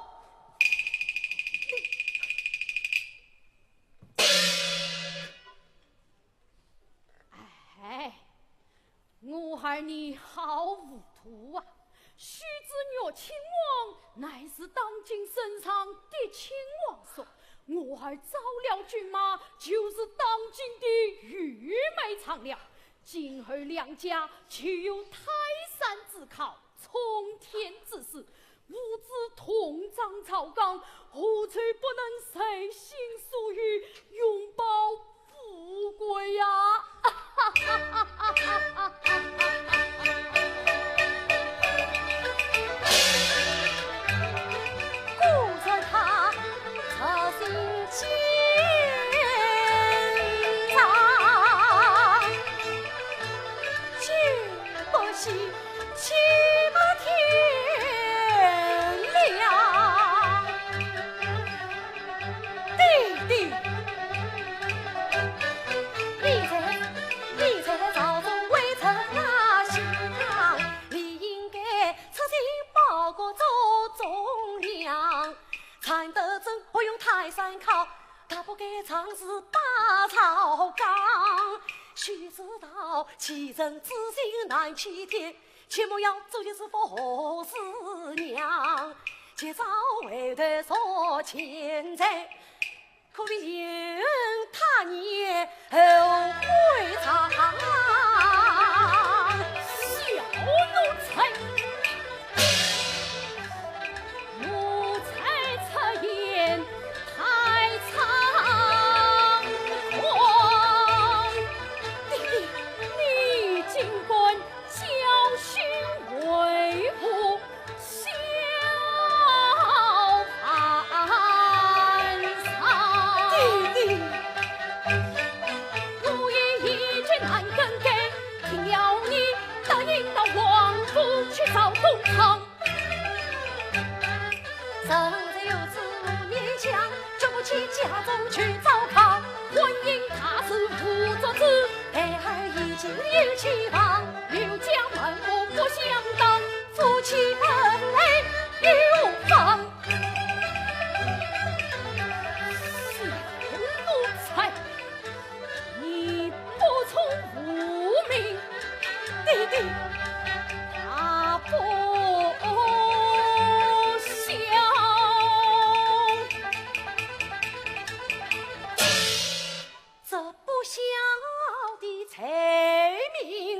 哎，我儿你好糊涂啊！须知乐亲王乃是当今圣上嫡亲王孙，我儿招了军马，就是当今的御妹丈了。今后两家岂有泰山之靠、冲天之势？ 无知同掌朝纲，何愁不能随心所欲，永保富贵呀？故作他操心奸诈，君不喜 岂不天良？爹爹，你在，你在朝中未曾下相，你应该出京报国做忠良。 常德正不用泰山靠，他不该仗势霸朝纲。须知道其人之心难欺天，切莫要做些是服侍娘。今朝回头说前哉，可比行他年后归朝。小奴才！ 奴才出言太猖狂。爹爹，你竟敢教训为父小犯上。爹爹，我也一句难更改，定要你答应到王府去找公堂。 人在有子无念想，决不去家中去糟糠。婚姻大事无做主，孩儿已经有妻房，刘家门户不相当，夫妻恩爱有妨。小奴才！ 你不从无名，爹爹，大不孝。这不孝的罪名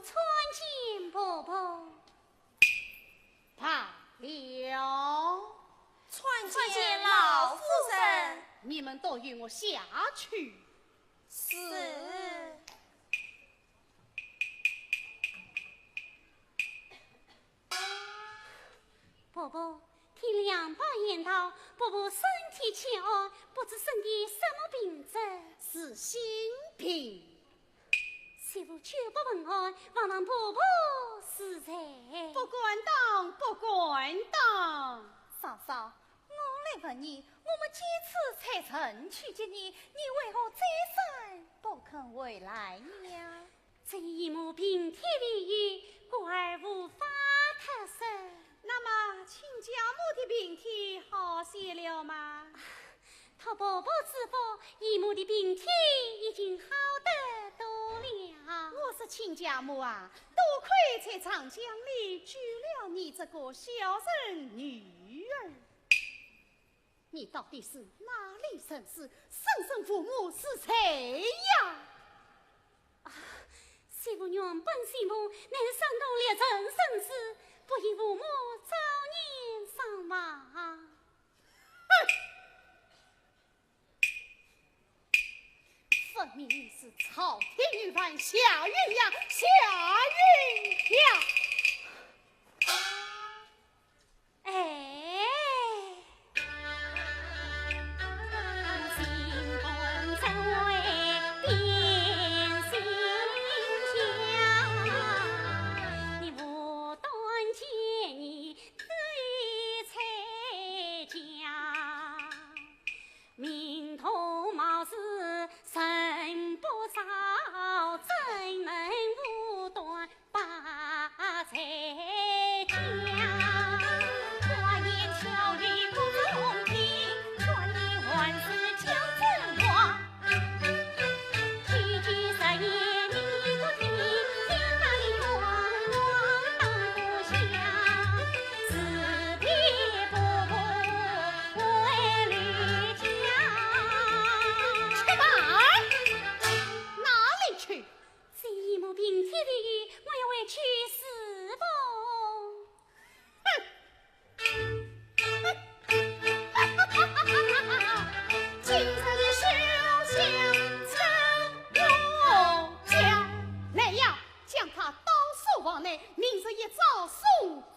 参见婆婆。罢了。参见老夫人。你们都与我下去。是。婆婆，听梁伯言道，婆婆身体欠安，不知生的什么病症？是心病。 媳妇久不问安，望问婆婆是谁？不敢当，不敢当。嫂嫂，我来问你，我们几次差人去接你，你为何再三不肯回来呀？这姨母病体未愈，故而无法脱身。那么亲家母的病体好些了吗？ 托婆婆之福，姨母的病体已经好得多了。我说亲家母啊，多亏在长江里救了你这个孝顺女儿。你到底是哪里人氏，生身父母是谁呀？啊，媳妇原本媳妇乃是山东历城人氏，不幸父母早年丧亡。 哼！分明是朝廷御犯夏云阳，夏云阳。哎。去吧！哪里去？这姨母病体未愈，我要回去侍奉。哼！ 今日的书信呈我家。来呀，将她刀束房内，明日一早送官。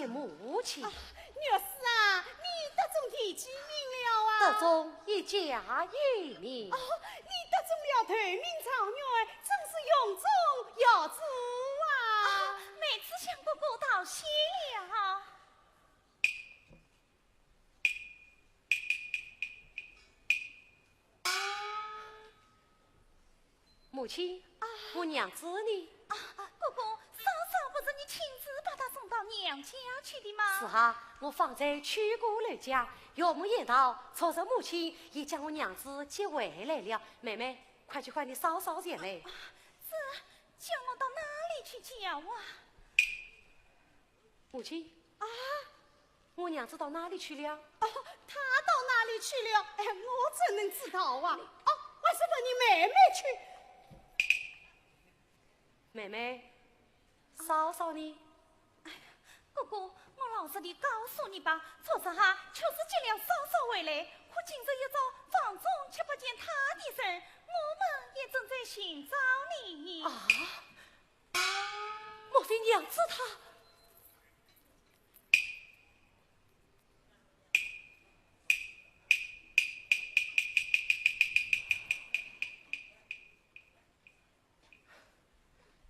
母亲。啊，玉氏啊，你得中第几名了啊？得中一甲一名。哦，你得中了头名状元，真是荣宗耀祖啊！啊，梅子香哥哥道谢呀。 母亲，啊。我娘子呢？啊，哥哥，嫂嫂不是你亲自把她送到娘家去的吗？是啊，我方才去过楼家，岳母言道，昨日母亲已将我娘子接回来了。妹妹，快去唤你嫂嫂前来。啊，这叫我到哪里去叫啊？ 母亲。啊？我娘子到哪里去了？哦，她到哪里去了？哎，我怎能知道啊？哦，还是问你妹妹去。妹妹，嫂嫂呢？哎呀，哥哥，我老实地告诉你吧，昨日哈，就是接了嫂嫂回来，可今日一早，房中却不见她的人，我们也正在寻找你。啊？ 莫非娘子她？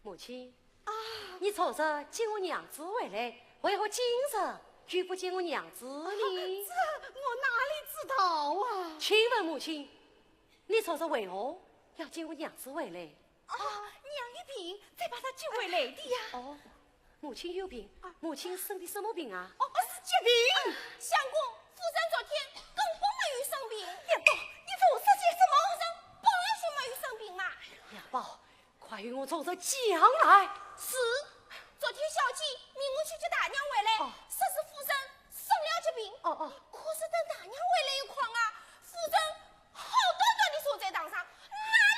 母亲。啊。你昨日接我娘子回来，为何今日又不见我娘子呢？啊，这我哪里知道啊？请问母亲，你昨日为何要接我娘子回来？ 啊，娘有病，才把她接回来的呀。哦，母亲有病？啊。母亲生的什么病啊？哦，是急病。相公，夫人昨天根本没有生病。梁宝，你胡说些什么？夫人本来就没有生病嘛。梁宝，快与我从实讲来。是，昨天小姐命我去接大娘回来，哦。说是夫人生了急病。哦，哦。可是等大娘回来一看啊，夫人 好端端地坐在堂上，哪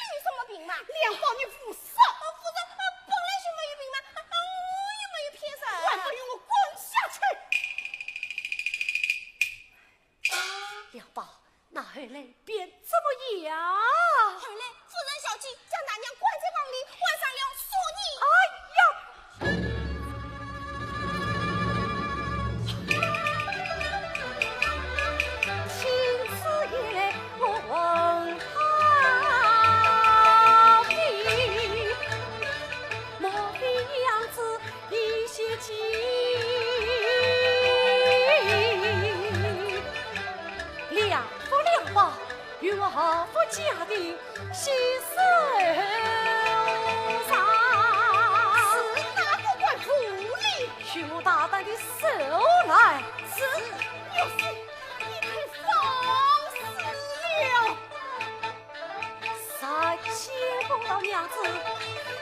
里有什么病嘛？梁宝，你胡说！啊，夫人，啊，本来就没有病嘛，啊，我又没有骗人。还不与我滚下去！梁宝，那后来便怎么样？后来，夫人小姐将大娘关在房里，关上了数年。哎呀！ 梁福梁宝，与我何福家庭？ 喜事上。是哪个官府里？与我大胆地说来。是，玉氏，你太放肆了。若见不到娘子，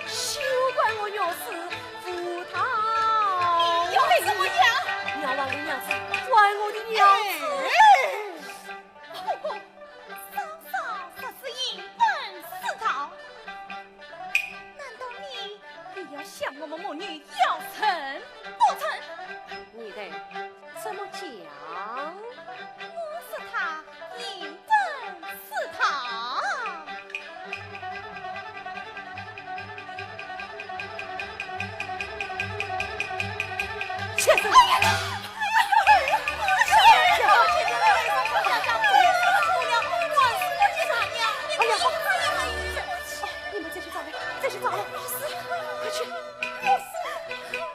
休怪我玉氏不道理。你要怎么样？你要还我娘子，还我的娘子。哎，不过 嫂嫂说是一本是道，难道你也要向我们母女要人不成？你待怎么讲？我说她一本是道。 你们再去找来，再去找来。老师，快去！老师，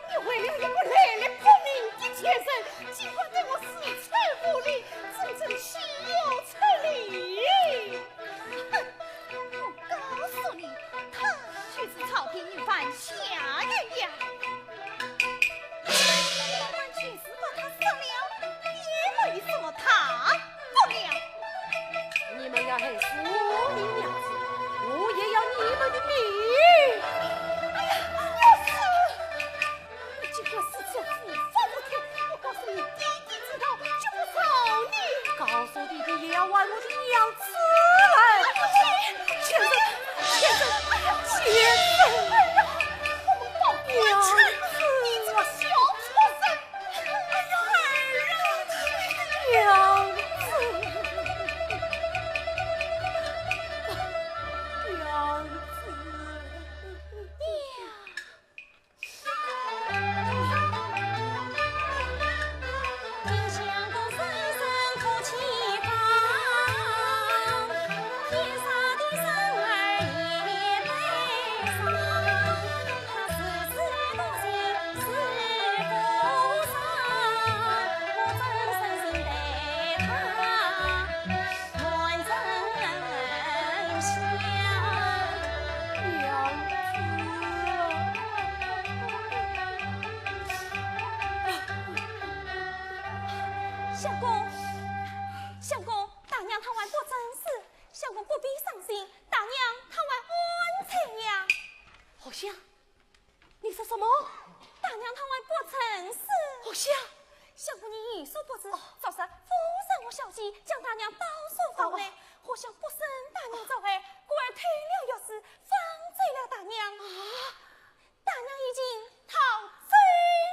你为了一个来历不明的贱人，竟敢对我四处无礼，真正岂有此理！ 哼，我告诉你，她就是朝廷女犯夏云霞。我们就是把她杀了，也没什么大不了。你们要害死我的娘子，我也要你们的命。哎呀，老师！ 你竟敢四处胡说八道！我告诉你，爹爹知道就不饶你。告诉爹爹也要还我的娘子来！贱人，贱人，贱人！我们报官去！娘子，你这个小畜生！哎呀，儿啊！娘子，娘子。相公，相公，大娘她还不曾死，相公不必伤心，大娘她还安在呀。荷香，你说什么？大娘她还不曾死。荷香，相公你有所不知，哦，昨日夫人和小姐将大娘抱上房来，哦，荷香不胜大娘之爱，故而偷了钥匙，放走了大娘。啊？大娘已经逃走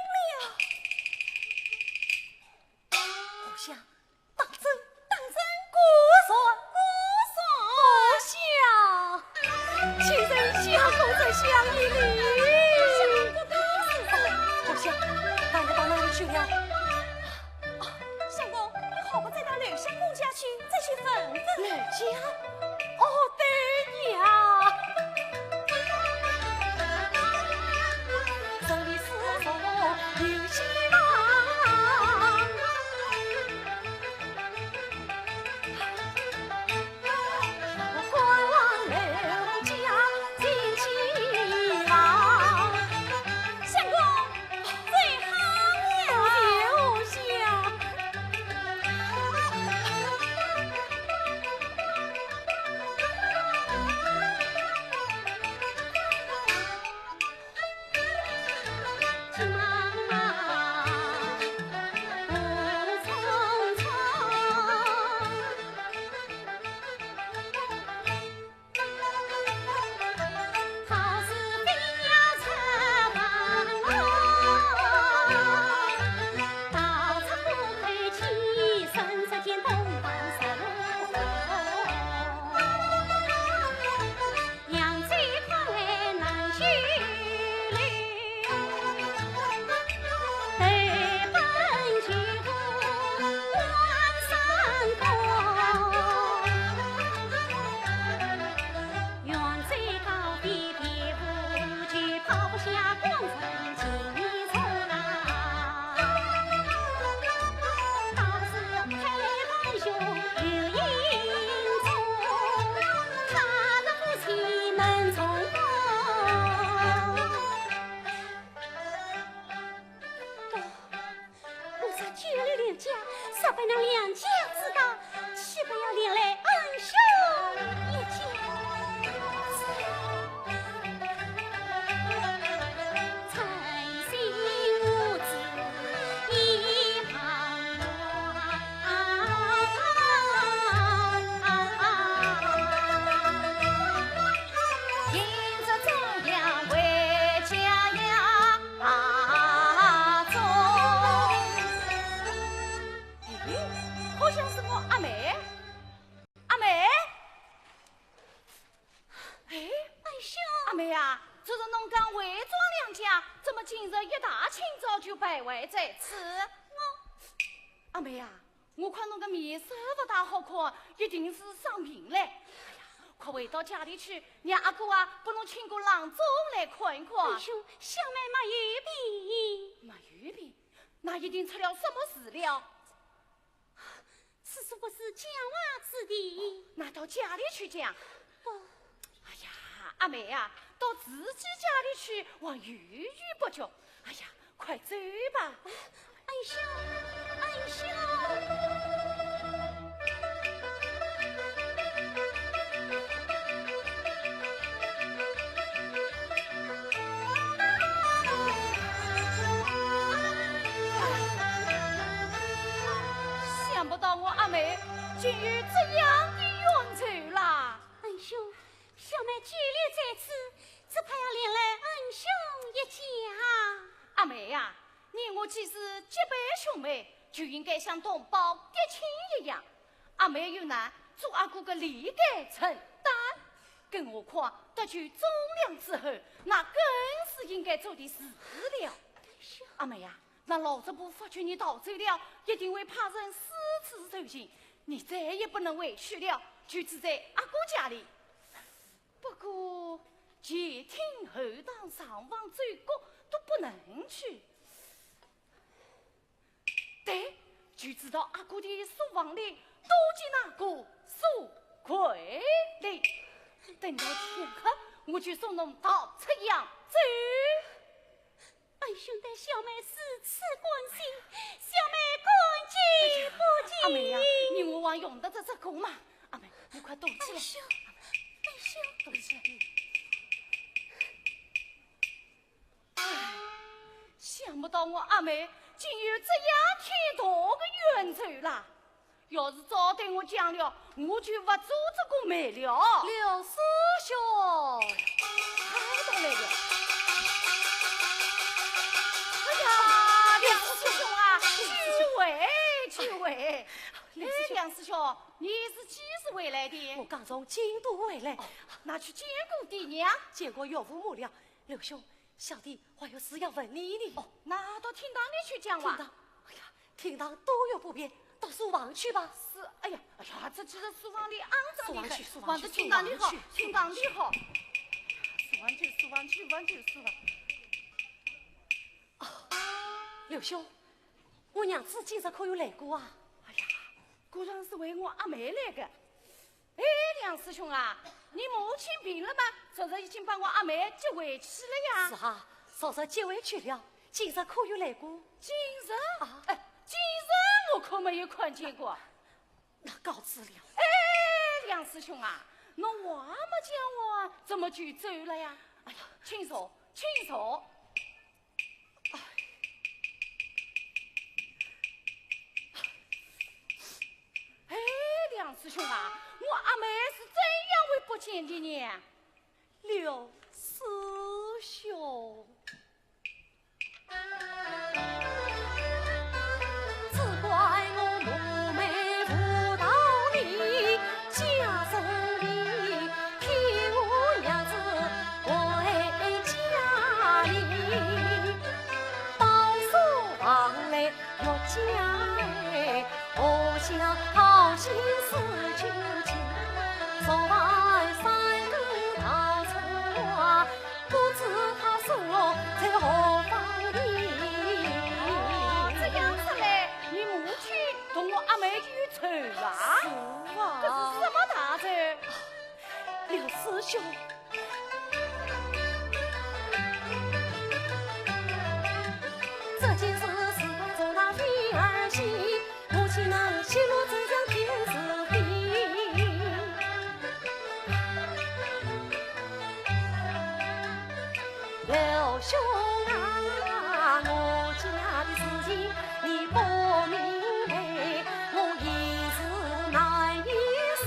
了。荷香，当真？当真。果然？果然。荷香，今日相公在想你哩。荷香，大娘到哪里去了？啊，相公，你何不再到刘相公家去，再去问问？刘家？哦，对呀。这里是否有希望？我观望刘家尽希望。相公，最好了。留下。 我若救了刘家，若被那两家知道，岂不要连累俺兄一家？咦，好像是我阿妹。阿妹？哎，阿兄。阿妹啊，昨日侬讲回庄两家，怎么今日一大清早就徘徊在此？我……阿妹啊， 我看侬个面色勿大好看，一定是生病了。哎呀，快回到家里去，让阿哥啊，拨侬请个郎中来看一看。哎呦，小妹没有病。没有病？那一定出了什么事了？此事不是讲话之地。那到家里去讲。不。哎呀，阿妹啊，到自己家里去，还犹豫不决。哎呀， 快走吧。哎呀，哎呀！想不到我阿妹竟有这样的冤仇啦！哎呦，小妹久留在此，只怕要连累恩兄一家。阿妹呀， 你我既是结拜兄妹，就应该像同胞结亲一样。阿妹有难，做阿哥个理该承担。更何况得救忠良之后，那更是应该做的事了。阿妹呀，那老贼婆发觉你逃走了，一定会派人四处搜寻，你再也不能回去了，就住在阿哥家里。 不过前厅后堂上房走过都不能去。对，就住到阿哥的书房里，多见那个书柜里。等到天黑，我就送侬逃出扬州。恩兄对小妹如此关心，小妹感激不阿妹呀，你我还用得着这个吗？阿妹，你快动起来。哎呦，哎呦。动起来。唉，想不到我阿妹竟有这样天大的冤仇啦！要是早对我讲了，我就不做这个媒了。刘师兄，他都来了。哎呀，梁师兄啊，久违，久违。哎，梁师兄，你是几时回来的？我刚从京都回来。哦，那去见过爹娘？见过岳父母了。刘兄，小弟还有事要问你呢。哦，那到厅堂里去讲话。厅堂？哎呀，厅堂多有不便，到书房去吧。是，哎呀，哎呀，这只是书房里肮脏的很，书房去，书房去，还是厅堂里好，书房去。厅堂里好。书房去，书房去，书房去，书房。 刘兄，我娘子今日可有来过啊？哎呀，果然是为我阿妹来的。哎，梁师兄啊，你母亲病了吗？昨日已经把我阿妹接回去了呀。是啊，昨日接回去了，今日可有来过？今日？啊。哎，今日我可没有看见过。那告辞了。哎，梁师兄啊，侬话没讲完，怎么就走了呀？哎呀，请坐，请坐。 哎，梁师兄啊，我阿妹是怎样会不见的呢？刘师兄。 哦，这样说来，你母亲同我阿妹有仇啊？是啊。这是什么大仇？刘师兄， 刘兄啊，我家的事情你不明白，我一时难以生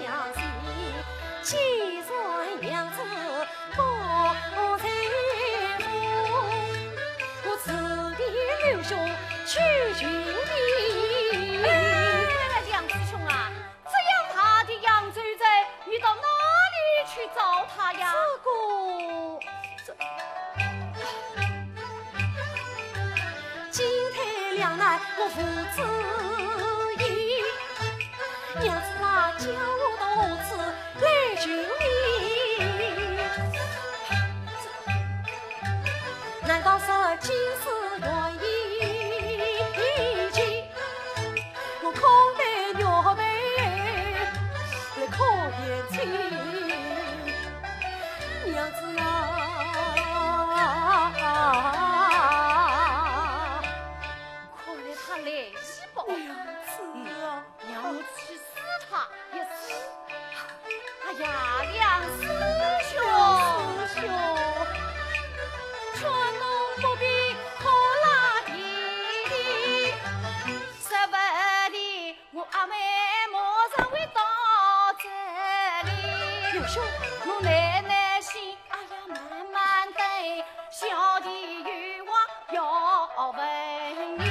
相信。既然娘子不在乎，我只替刘兄去寻觅。哎，梁师兄啊， 这样大的扬州城，你到哪里去找他呀？这个，这，进退两难我无主意，娘子啊，叫我到何处来寻觅？难道说今世缘已尽？ 我空对玉杯来叩贤妻，娘子啊！看来他来意不？娘子啊！嗯，让我去试他一试。哎呀，梁师兄，梁师兄，劝侬不必哭啦啼啼。 说不定我阿妹马上会到这里。刘兄，侬耐耐心，哎呀，慢慢等，小弟有话要问你。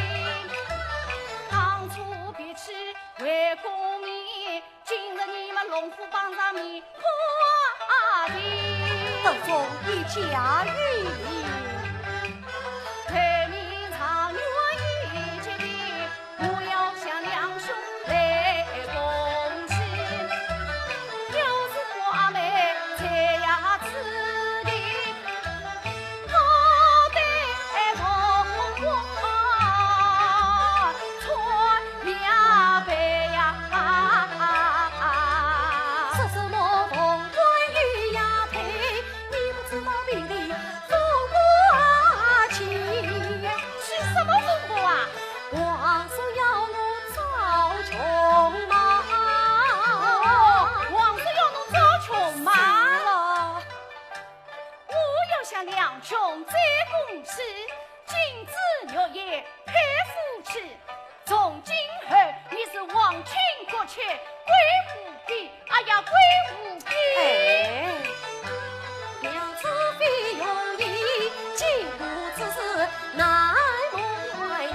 当初别去为功名， 今日你们龙虎榜上面跨的，当中一家与你，对面状元一级的，我要向两兄来恭喜。要是我阿妹在呀此地， 好得凤凰穿呀白呀。说什么凤冠玉呀佩，你不知道平地凤冠妻，君子玉也配夫妻。从今后你是皇亲国戚，归无边。哎呀，归无边。哎。娘子非容易，今后之事难为你。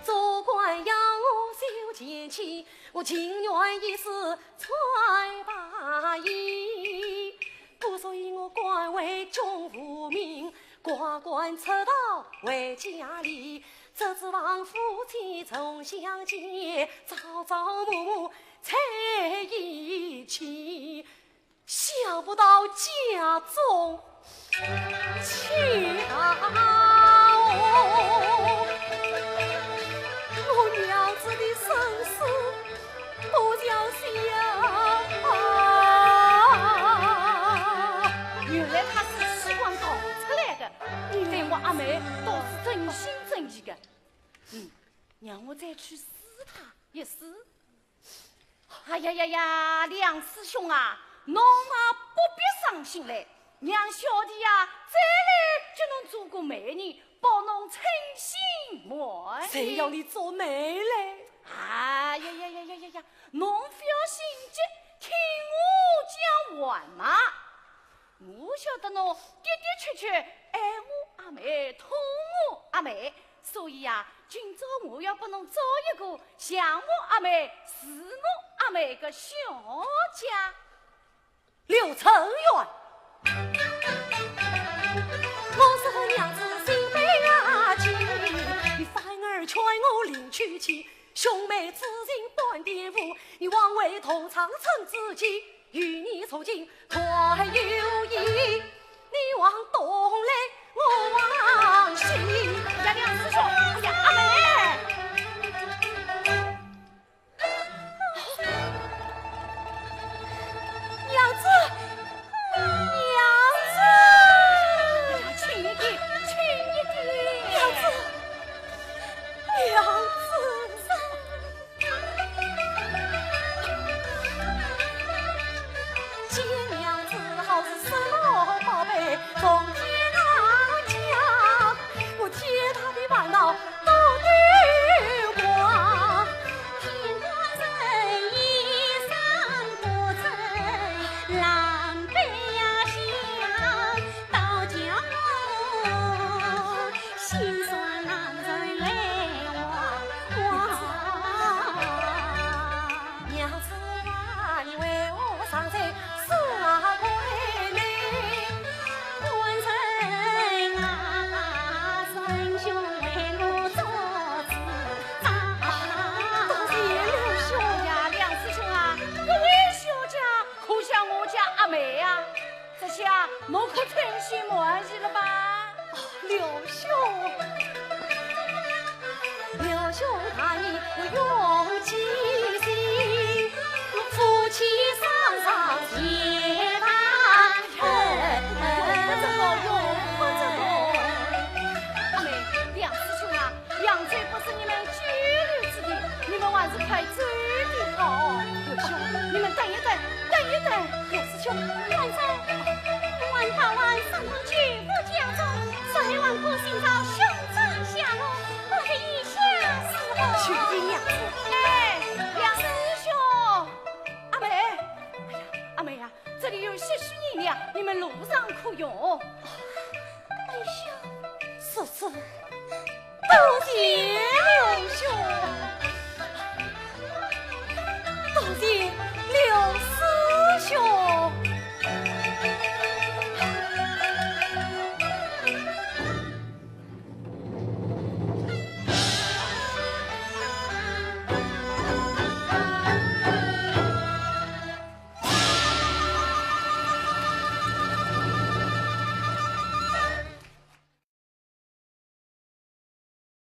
做官要我守前妻，我情愿一世穿白衣。 不所以我官为君无名，挂冠出道为佳丽。只指望夫妻重相见，朝朝暮暮在一起。想不到家中 去啊！我娘子的身世不叫小啊！原来她是试官考出来的，对我阿妹倒是真心真意的。嗯，让我再去试她一试。 哎呀呀呀，梁师兄啊，侬啊不必伤心嘞，让小弟啊再来给侬做个媒人，保侬称心满意。谁要你做媒嘞？哎呀呀呀呀呀呀，侬不要心急，听我讲完嘛。 我晓得侬的的确确爱我阿妹，疼我阿妹，所以呀，今朝我要拨侬找一个像我阿妹、似我阿妹的小姐。刘承元，我是和娘子心悲啊情，你反而劝我另娶妻，兄妹之情半点无，你枉为同窗称知己。 与你从今断友谊，你枉东来我枉西。哎呀，梁师兄，哎呀，阿妹。娘子，娘子。哎呀，轻一点，轻一点。娘子，娘子。 见娘子好似失落宝贝，从天而降，我天大的烦恼都丢光。天官人一声不称，狼狈呀想，倒叫我心酸难忍泪汪汪。 娘子啊，你为何常在思挂念？官人啊，仁兄为我做主张。啊，多谢刘兄呀，梁师兄啊，这位小姐可像我家阿妹呀。 这下侬可称心满意了吧？哦，刘兄。刘兄大义，我用尽心，夫妻双双皆大恩。用不着哦，用不着哦。阿妹，梁师兄啊， 扬州不是你们久留之地，你们还是快走的好。刘兄，你们等一等，等一等。梁师兄，慢走，我还要上堂去赴家中，随后还可寻找兄长下落，不知意下如何？请听娘子。哎，梁师兄，阿妹，哎呀，阿妹呀，这里有些许银两，你们路上可用。哎呀，是，是。 多谢